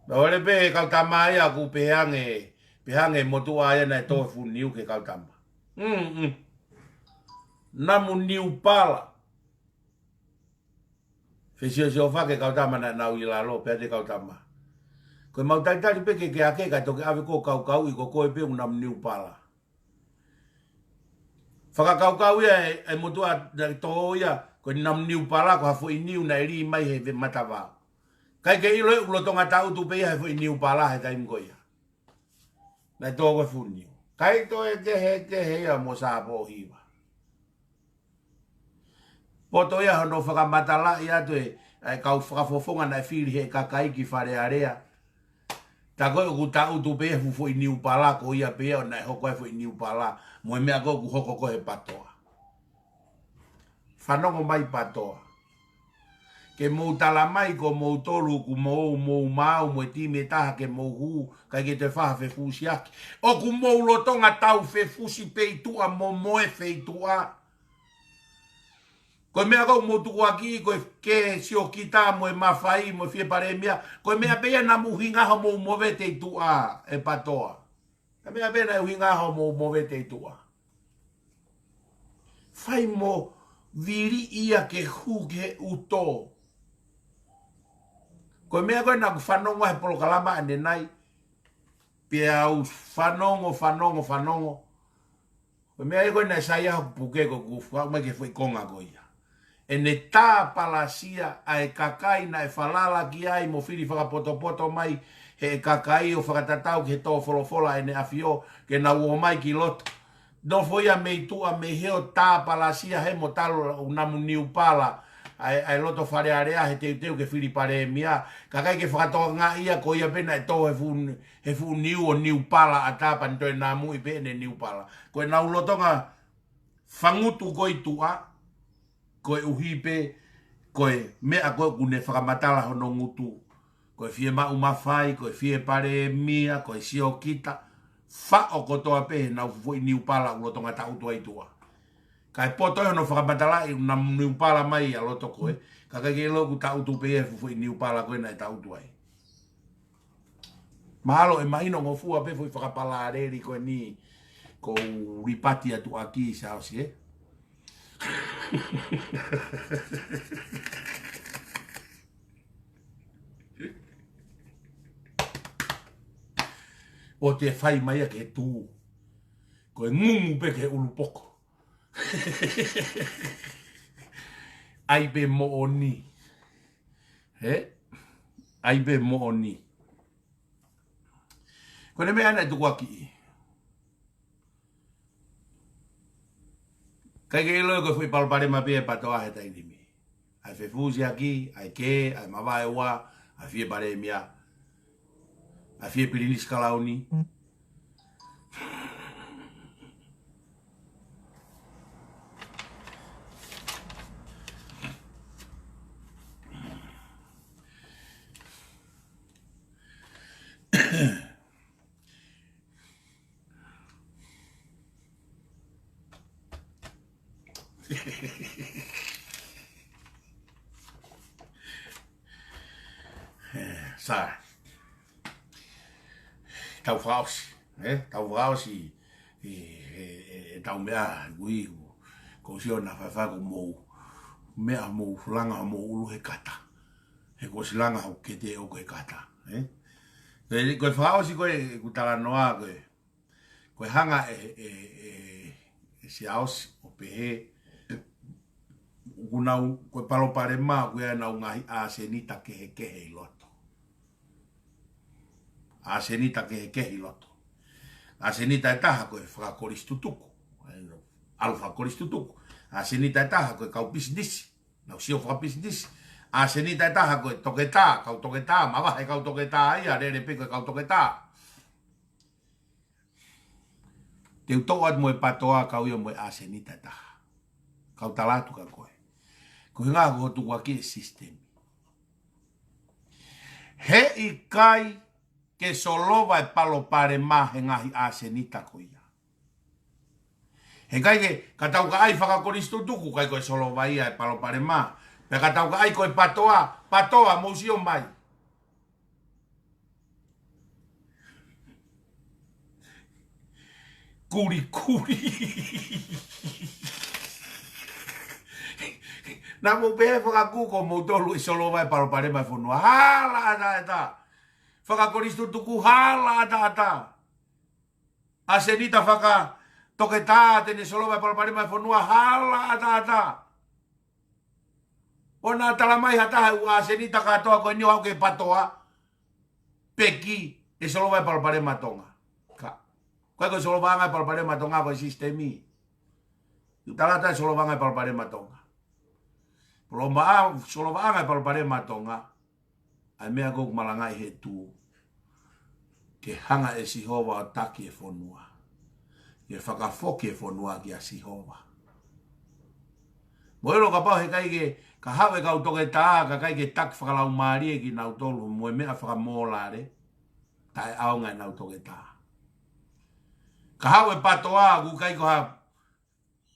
Pea ʻalu pē e kau tama ia ʻo pehē ange, pehē ange motuʻa ia naʻe tō he fuʻu niu ki he kau tama. Mm, mm. Namu niu pala. Fesiosiofaki e kau tama naʻa nau ʻi lalo, pehē atu e kau tama, Ko e mau talitali pē ke ke ake ka toki ʻave ko kaukau ʻi ko koe pē ʻoku namu niu pala. Fakakaukau ia e, e motuʻa na tō ia, ko e namu niu pala ko ha foʻi niu naʻe lī mai he ve matavao. Kae ke ʻilo ʻe ʻoku lolotonga taʻutu pē ia he foʻi niu pala he taimi ko ia. Naʻe tō ko e fuʻu niu. Kae toe kehe, kehe ia mo Sāpō Hiva. Poto ia hono fakamatalaʻi atu e, e kau fakafofonga naʻe fili he kakai ki Fale Alea. Tā ko ē ʻoku taʻutu pē he fuʻu foʻi niu pala ko ia pē ia ʻo naʻe hoko ai e foʻi niu pala. Mo e meʻa ko ē ʻoku hoko ko ē he patoa. Fanongo mai patoa. Ke mou tala mai ko moutolu ʻoku mou, mou maau mo e timi ʻe taha ke mou hū, kae ke toe fai ha fefusiaki. ʻOku mou lolotonga tau fefusi pē ʻi tuʻa mo moe pē ʻi tuʻa. Ko e meʻa ko ē ʻoku mou tukuakiʻi, ko e kē Siokita mo e mafai mo e fie palēmia. Ko e meʻa pē ia namu ʻuhinga hoʻomou movete ʻi tuʻa ʻe patoa. Ko e meʻa pē naʻe ʻuhinga hoʻomou movete ʻi tuʻa. Fai mo vili ia ke hū ki he ʻuto. Ko e meʻa ko ē naʻa ku fanongo he polokalama ʻanenai. Pea u fanongo, fanongo, fanongo. Ko e meʻa ia ko ē naʻe sai ai hoku puke ko ʻeku fakaʻau mai ki he foʻi konga ko ia. ʻEne tāpalasia ʻa e kakai naʻe falala ki ai mo fili fakapotopoto mai he kakai ʻo fakatatau ki he tō folofola ʻEne ʻAfio ke nau ō mai ki loto. Nofo ia mei tuʻa mei he ʻo tāpalasia he mo talu ʻoku namu niu pala ʻa e, ʻa e loto Fale Alea he teuteu ke fili palēmia. Kae ʻikai ke fakatokangaʻi ia ko ia pē naʻe tō he fuʻu he fuʻu niu ʻo niu pala ʻatā pea ne toe namuʻi pē ʻene niu pala. Ko ʻenau lolotonga fangutu ko ē ʻi tuʻa, koeʻuhi pē, ko e meʻa ko ē ʻoku ne fakamatala hono ngutu. Ko e fiemaʻu mafai, ko e fie palēmia, ko e Siokita, faʻo kotoa pē heʻenau foʻi niu pala ʻoku lolotonga taʻutu ai ʻi tuʻa. Kae poto hono fakamatalaʻi ʻoku namu niu pala mai ʻa loto ko ē, ka ʻikai ke ʻilo ʻoku taʻutu pē ia he fuʻu foʻi niu pala ko ē naʻe taʻutu ai. Mahalo ʻe mahino ngofua pē foʻi fakapalaleli ko eni ko u lipati atu ʻaki Siaosi, ē? ʻO te fai mai ia ke tū. Ko e ngumu pē ke ʻulupoko. ʻAi pē moʻoni. Hē? ʻAi pē moʻoni. Ko ʻene meʻa naʻe tukuakiʻi. ʻIkai ke ʻilo ko e foʻi palopalema pē ʻa e patoa he taimi ni. ʻA e fefusiaki, ʻa e kē, ʻa e mavaeua, ʻa e fie palēmia, ʻa e fie pilinisi kalauni. Sai. Tau fakaʻosi, ē? Tau fakaʻosi ʻi he, he, he, he tau meʻa, ui, ko sio na fafa ko mou. Meʻa mou fulanga mou ulu he kata. He ko silanga ho kete ʻo ko he kata, ē? Ko e, ko e fakaʻosi ko ē ʻeku talanoa ko ē. Ko e hanga ʻe, ʻe, ʻe, ʻe Siaosi ʻo pehē, ʻoku nau, ko e palopalema, ʻoku ʻi ai ʻenau ngaahi ʻasenita kehekehe ʻi loto. ʻAsenita kehekehe ʻi loto. ʻAsenita ʻe taha ko e fakakolisi tutuku. ʻAlu fakakolisi tutuku. ʻAsenita ʻe taha ko e kau pisinisi. Nau sio fakapisinisi. ʻAsenita ʻe taha ko e toketā, kau toketā, mavahe kau toketā ia, lele pē ko e kau toketā. Te u toʻo atu mo e patoa kau ia mo e ʻasenita ʻe taha. Kau tala atu kia koe. Ko e ʻuhinga ko hoʻo tukuakiʻi e sisitemi. He ʻikai ke solova e palopalema he ngaahi ʻasenita ko ia. He ʻikai ke, ka tau ka ʻai fakakolisi tutuku, ʻikai ko e solova ia e palopalema. Pea ka tau ka ʻai ko e patoa, patoa mou sio mai. Kulikuli. Naʻa mou pehē fakakū ko moutolu ʻe solova e palopalema e fonua. Hala ʻataʻatā. fakakonisitūtuku hala ʻataʻatā. ʻAsenita fakatoketā te ne solova e palopalema e fonua hala ʻataʻatā. ʻOua naʻa tala mai ha taha ʻoku ʻasenita kātoa ko eni ʻo aʻu ki he PATOA, peki, ʻe solova e palopalema Tonga. Ka, ʻoku ʻikai ko e solovaʻanga e palopalema Tonga ko e sisitemi. ʻOku tala atu e solovaʻanga e palopalema Tonga. Palopalema, solovaʻanga e palopalema Tonga. ʻA e meʻa ko ē ʻoku malangaʻi he tuʻu. Ke hanga ʻe Sihova ʻo taki e fonua. Ke fakafoki e fonua kia Sihova. Mou ʻilo kapau he ʻikai ke, ka haʻu e kau toketā, ka ʻikai ke taki fakalaumālie kinautolu mo e meʻa fakamōlale, taʻeʻaonga ʻenau toketā. Ka haʻu e PATOA, ʻoku ʻikai ko ha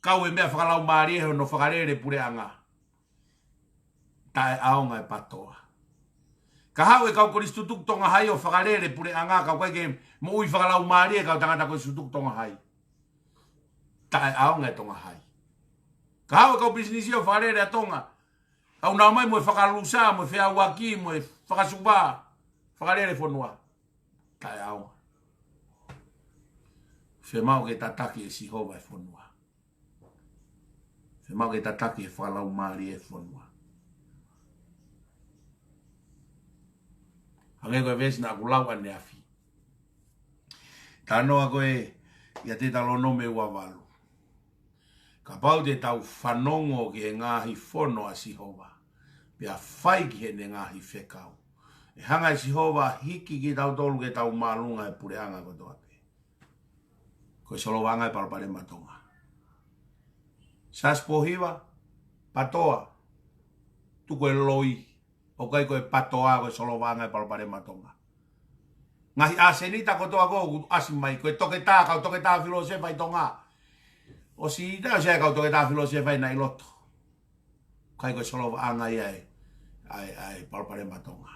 kau e meʻa fakalaumālie hono fakalele puleʻanga, taʻeʻaonga e PATOA. Ka haʻu e kau konisitūtuku Tonga Hai ʻo fakalele puleʻanga, ka ʻoku ʻikai ke moʻui fakalaumālie e kau tangata konisitūtuku Tonga Hai, taʻeʻaonga e Tonga Hai. Ka haʻu e kau pisinisi ʻo fakalele ʻa Tonga, ʻo nau ō mai mo e fakalusa, mo e feʻauaki, mo e fakasuva, fakalele fonua, taʻeʻaonga. Fiemaʻu ke tataki ʻe Sihova e fonua. Fiemaʻu ke tataki e fakalaumālie e fonua. Hangē ko e veesi naʻa ku lau ʻaneafi. Talanoa ko ē ʻia Teutalōnome ua valu. Kapau te tau fanongo ki he ngaahi fono ʻa Sihova, pea fai ki heʻene ngaahi fekau, ʻe hanga ʻe Sihova ʻo hiki kitautolu ke tau māʻolunga he puleʻanga kotoa pē. Ko e solovaʻanga e palopalema Tonga. Siaosi Pōhiva, PATOA, tuku e loi, ʻoku ʻikai ko e PATOA ko e solovaʻanga e palopalema Tonga. Ngaahi ʻasenita kotoa ko ē ʻoku ʻasi mai, ko e toketā, kau toketā filōsefa ʻi Tonga. ʻOsi ʻita, ʻosi ʻa e kau toketā filōsefa ʻi naʻa ʻi loto. ʻIkai ko e solovaʻanga ia e, ʻa e, ʻa e palopalema Tonga.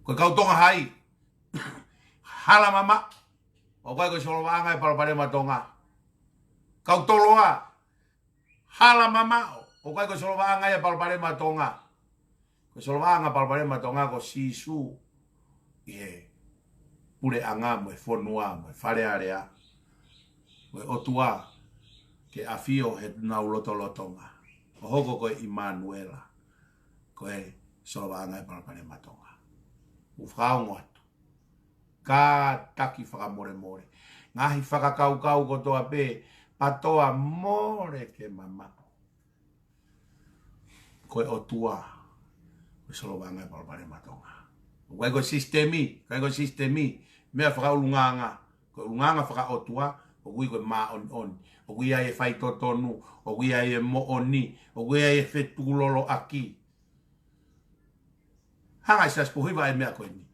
Ko e kau Tonga Hai, hala mamaʻo, ʻoku ʻikai ko e solovaʻanga e palopalema Tonga. Kau Toloa, hala mamaʻo, ʻoku ʻikai ko e solovaʻanga ia e palopalema Tonga. Ko e solovaʻanga e palopalema Tonga ko Sīsū ʻi he puleʻanga mo e fonua mo e Fale Alea. Ko e ʻOtua ke ʻafio heʻenau lotolotonga, ʻo hoko ko e ʻImanuela. Ko e solovaʻanga e palopalema Tonga. ʻOku fakaongo atu. Kātaki fakamolemole. Ngaahi fakakaukau kotoa pē, PATOA, mole ke mamaʻo. Ko e ʻOtua ko e solovaʻanga e palopalema Tonga. ʻOku ʻikai ko e sisitemi, ʻikai ko e sisitemi, meʻa fakaʻulungaanga. Ko e ʻulungaanga fakaʻotua, ʻoku ʻi ai ko e māʻoniʻoni, ʻoku ʻi ai e faitotonu, ʻoku ʻi ai e moʻoni, ʻoku ʻi ai e fetukuloloʻaki. Hanga ʻe Siaosi Pōhiva e meʻa ko eni.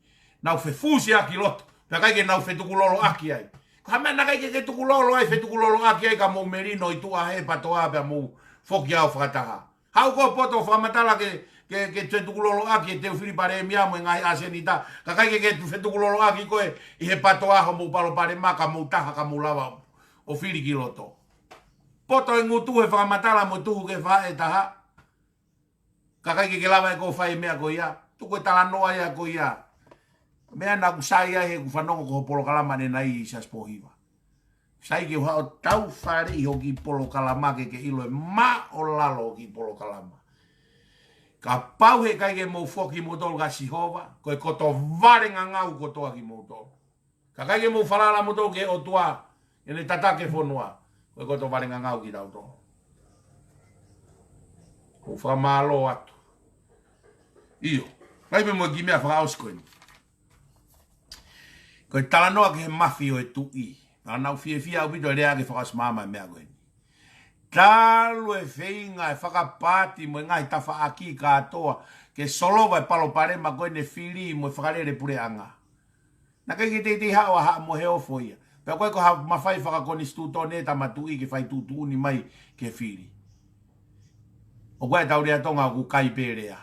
Nau fefusiaki loto, pea ʻikai ke nau fetukuloloʻaki ai. Ko ha meʻa naʻe ʻikai ke ke tukulolo ai, fetukuloloʻaki ai ka mou melino ʻi tuʻa he PATOA pea mou foki ʻo fakataha. Haʻu koe poto fakamatala ke, ke, ke fetukuloloʻaki e teu fili palēmia mo e ngaahi ʻasenita. Ka ʻikai ke ke tu fetukuloloʻaki koe ʻi he PATOA hoʻomou palopalema ka mou taha ka mou lava ʻo fili ki loto. Poto e ngutu he fakamatala mo tuhu ke faʻe taha. Ka ʻikai ke ke lava ʻe koe ʻo fai e meʻa ko ia. Tuku e talanoa ia ko ia. Meʻa naʻa ku sai ai he ku fanongo ki hoʻo polokalama ʻanenai Siaosi Pōhiva. Sai ke u haʻu ʻo tau fale ʻi hoʻo kiʻi polokalama ke ke ʻilo e māʻolalo hoʻo kiʻi polokalama. Kapau he ʻikai ke mou foki moutolu kia Sihova, ko e koto vale ngangau kotoa kimoutolu. Ka ʻikai ke mou falala moutolu ki he ʻOtua, ʻene tataki e fonua, ko e koto vale ngangau kitautolu. ʻOku ou fakamālō atu. ʻIo, ʻai pē mo e kiʻi meʻa fakaʻosi ko eni. Ko e talanoa ki he mafi ʻo e tuʻi. Naʻa nau fiefia ʻaupito e lea ke fakaʻosi maama e meʻa ko eni. Talu e feinga e fakapaati mo e ngaahi tafaʻaki kātoa ke solova e palopalema ko eni e fili mo e fakalele puleʻanga. Naʻe ʻikai ke teitei haʻu ʻa Haʻa Moheofo ia. Pea ʻoku ʻikai ko ha mafai fakakonisitūtone e tama tuʻi ke fai tuʻutuʻuni mai ki he fili. ʻOku ʻi ai e tau lea Tonga ʻoku kai pē lea.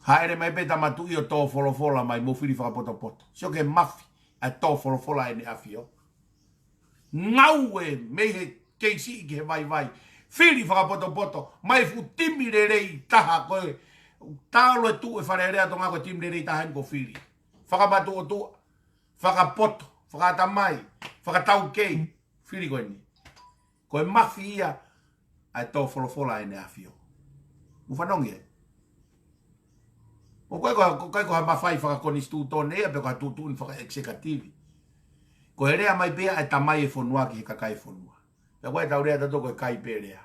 Hāʻele mai pē tama tuʻi ʻo tō folofola mai mo fili fakapotopoto. Sio ki he mafi ʻa e tō folofola ʻene ʻAfio. Ngāue mei he kei siʻi ki he vaivai. Fili fakapotopoto, mai fuʻu timi lelei taha ko e Talu e tuʻu e Fale Alea Tonga ko e timi lelei taha eni ko Fili. Fakamatuʻotuʻa, fakapoto, fakaʻatamai, fakataukei, Fili ko eni. Ko e mafi ia ʻa e tō folofola ʻEne ʻAfio. Mou fanongo ia. ʻOku ʻikai ko, ʻoku ʻikai ko ha mafai fakakonisitūtone ia pe ko ha tuʻutuʻuni fakaʻekisekativi. Ko e lea mai pē ia ʻa e tamai e fonua ki he kakai e fonua. Pea ko e tau lea tautolu ko e kai pē lea.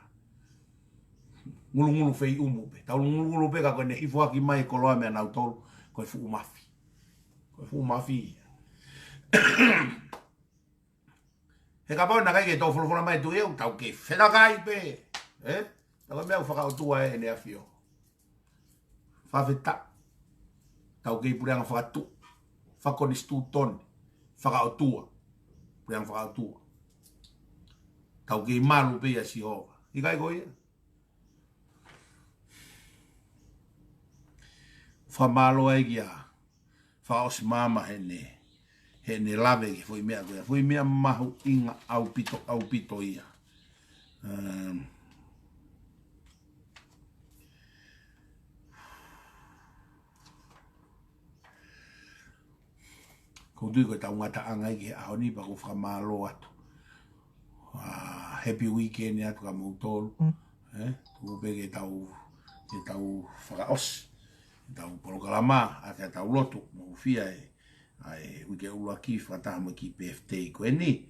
Ngulungulu fei ʻumu pē. Tau ngulungulu pē ka ko ʻene hifoaki mai e koloa meia nautolu ko e fuʻu mafi. Ko e fuʻu mafi ia. He kapau naʻe ʻikai ke tō folofola mai e Tuʻi ʻEiki, tau kei fetakai pē. Ē? Tau meʻa ʻoku fakaʻotua ʻEne ʻAfio. Fakafetaʻi. Tau kei puleʻanga fakatuʻa. Fakakonisitūtone. Fakaʻotua. Puleʻanga fakaʻotua. Tau kei malu pē ʻia Sihova. ʻIkai ko ia? Fakamālō ai kia Fakaʻosi Maama heʻene, heʻene lave ki he foʻi meʻa ko ia. Foʻi meʻa mahuʻinga ʻaupito, ʻaupito ia. Um, ʻOku ou tui ko e tau ngataʻanga ia ki he ʻaho ni pea ʻoku ou fakamālō atu. Ah, happy weekend atu kia moutolu. Ē, tuku pē ke tau, ke tau fakaʻosi ʻetau polokalama, ʻa ke tau lotu, mou fie ʻa e, ʻa e uike ʻuluaki fakataha mo e kiʻi birthday ko eni.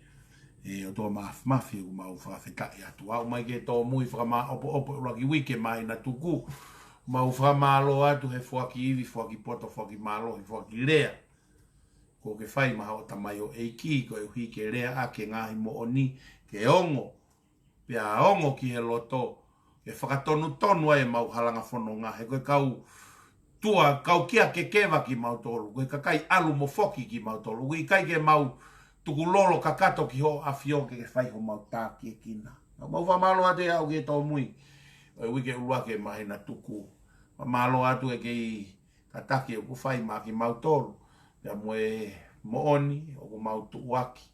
ʻE ʻOtua Māfimafi, ʻoku mau fakafetaʻi atu. Aʻu mai ki he tōmui fakamāʻopoʻopo ʻuluaki uike māhina tuku. Mau fakamālō atu he foaki ivi, foaki poto, foaki mālohi, foaki lea kuo ke fai maʻa hoʻo tamaioʻeiki, koeʻuhi ke lea ʻaki e ngaahi moʻoni, ke ongo, pea ongo ki he loto, ke fakatonutonu ai ʻemau halanga fononga, he ko e kau tua, kau kia kekeva kimautolu, ko e kakai ʻalu mo foki kimautolu, ʻoku ʻikai ke mau tukulolo kakato ki hoʻo ʻAfio ke ke fai homau tākiekina. Mau fakamālō atu ʻe aʻu ki he tōmui ʻo e uike ʻuluaki māhina tuku. Fakamālō atu ʻe kei tataki ʻoku fai maʻa kimautolu, pea mo e moʻoni ʻoku mau tuʻuaki.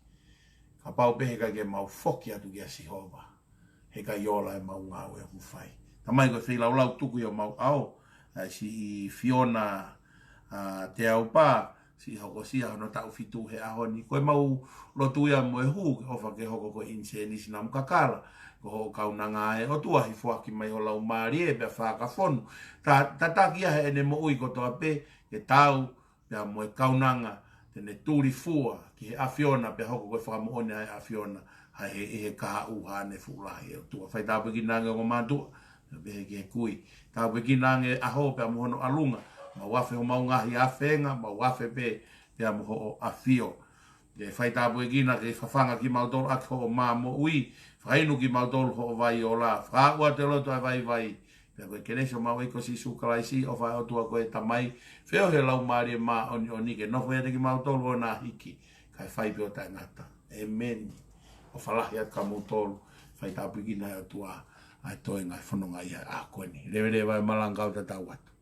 Kapau pē he ʻikai ke mau foki atu kia Sihova, he ʻikai ola ʻemau ngāue ʻoku fai. Tamai, ko e feilaulau tuku ʻi homau ʻao, ʻa e siʻi Fiona, ʻa, Teaupa, siʻi hokosia hono taʻu fitu he ʻaho ni. Ko ʻemau lotu ia mo e hū, ke ʻofa ke hoko ko e ʻinisēnisi namu kakala, ko hoʻo kaunanga ʻe ʻOtua, hifoaki mai ho Laumālie pea fakafonu. Ta, tataki ia heʻene moʻui kotoa pē, ke tau, pea mo e kaunanga, te ne tuli fua ki he ʻAfiona, pea hoko ko e fakamoʻoni ʻa e ʻAfiona, ʻa e he, he kahaʻu haʻane fuʻu lahi ʻe ʻOtua. Fai tāpuekina ange ongo mātuʻa, pea pehē ki he kui. Tāpuekina ange ʻaho pea mo hono ʻalunga, mau afe homau ngaahi afenga, mau afe pē, pea mo hoʻo ʻAfio. Ke fai tāpuekina ke fafanga kimautolu ʻaki hoʻo mā moʻui, fakainu kimautolu hoʻo vai ola, fakaʻuta e loto ʻa e vaivai. Pea ko e kelesi ʻo homau ʻEiki ko Sīsū Kalaisi, ʻofa ʻa e ʻOtua ko e Tamai, feohi ʻa e Laumālie Māʻoniʻoni ke nofo ʻiate kimautolu ʻo na hiki, kae fai pē ʻo taʻengata. ʻĒmeni. ʻOfa lahi atu kia moutolu, fai tāpuekina ʻe he ʻOtua ʻa e toenga e fononga ʻi he ʻaho ko eni. Leveleva e malanga kau tatau atu.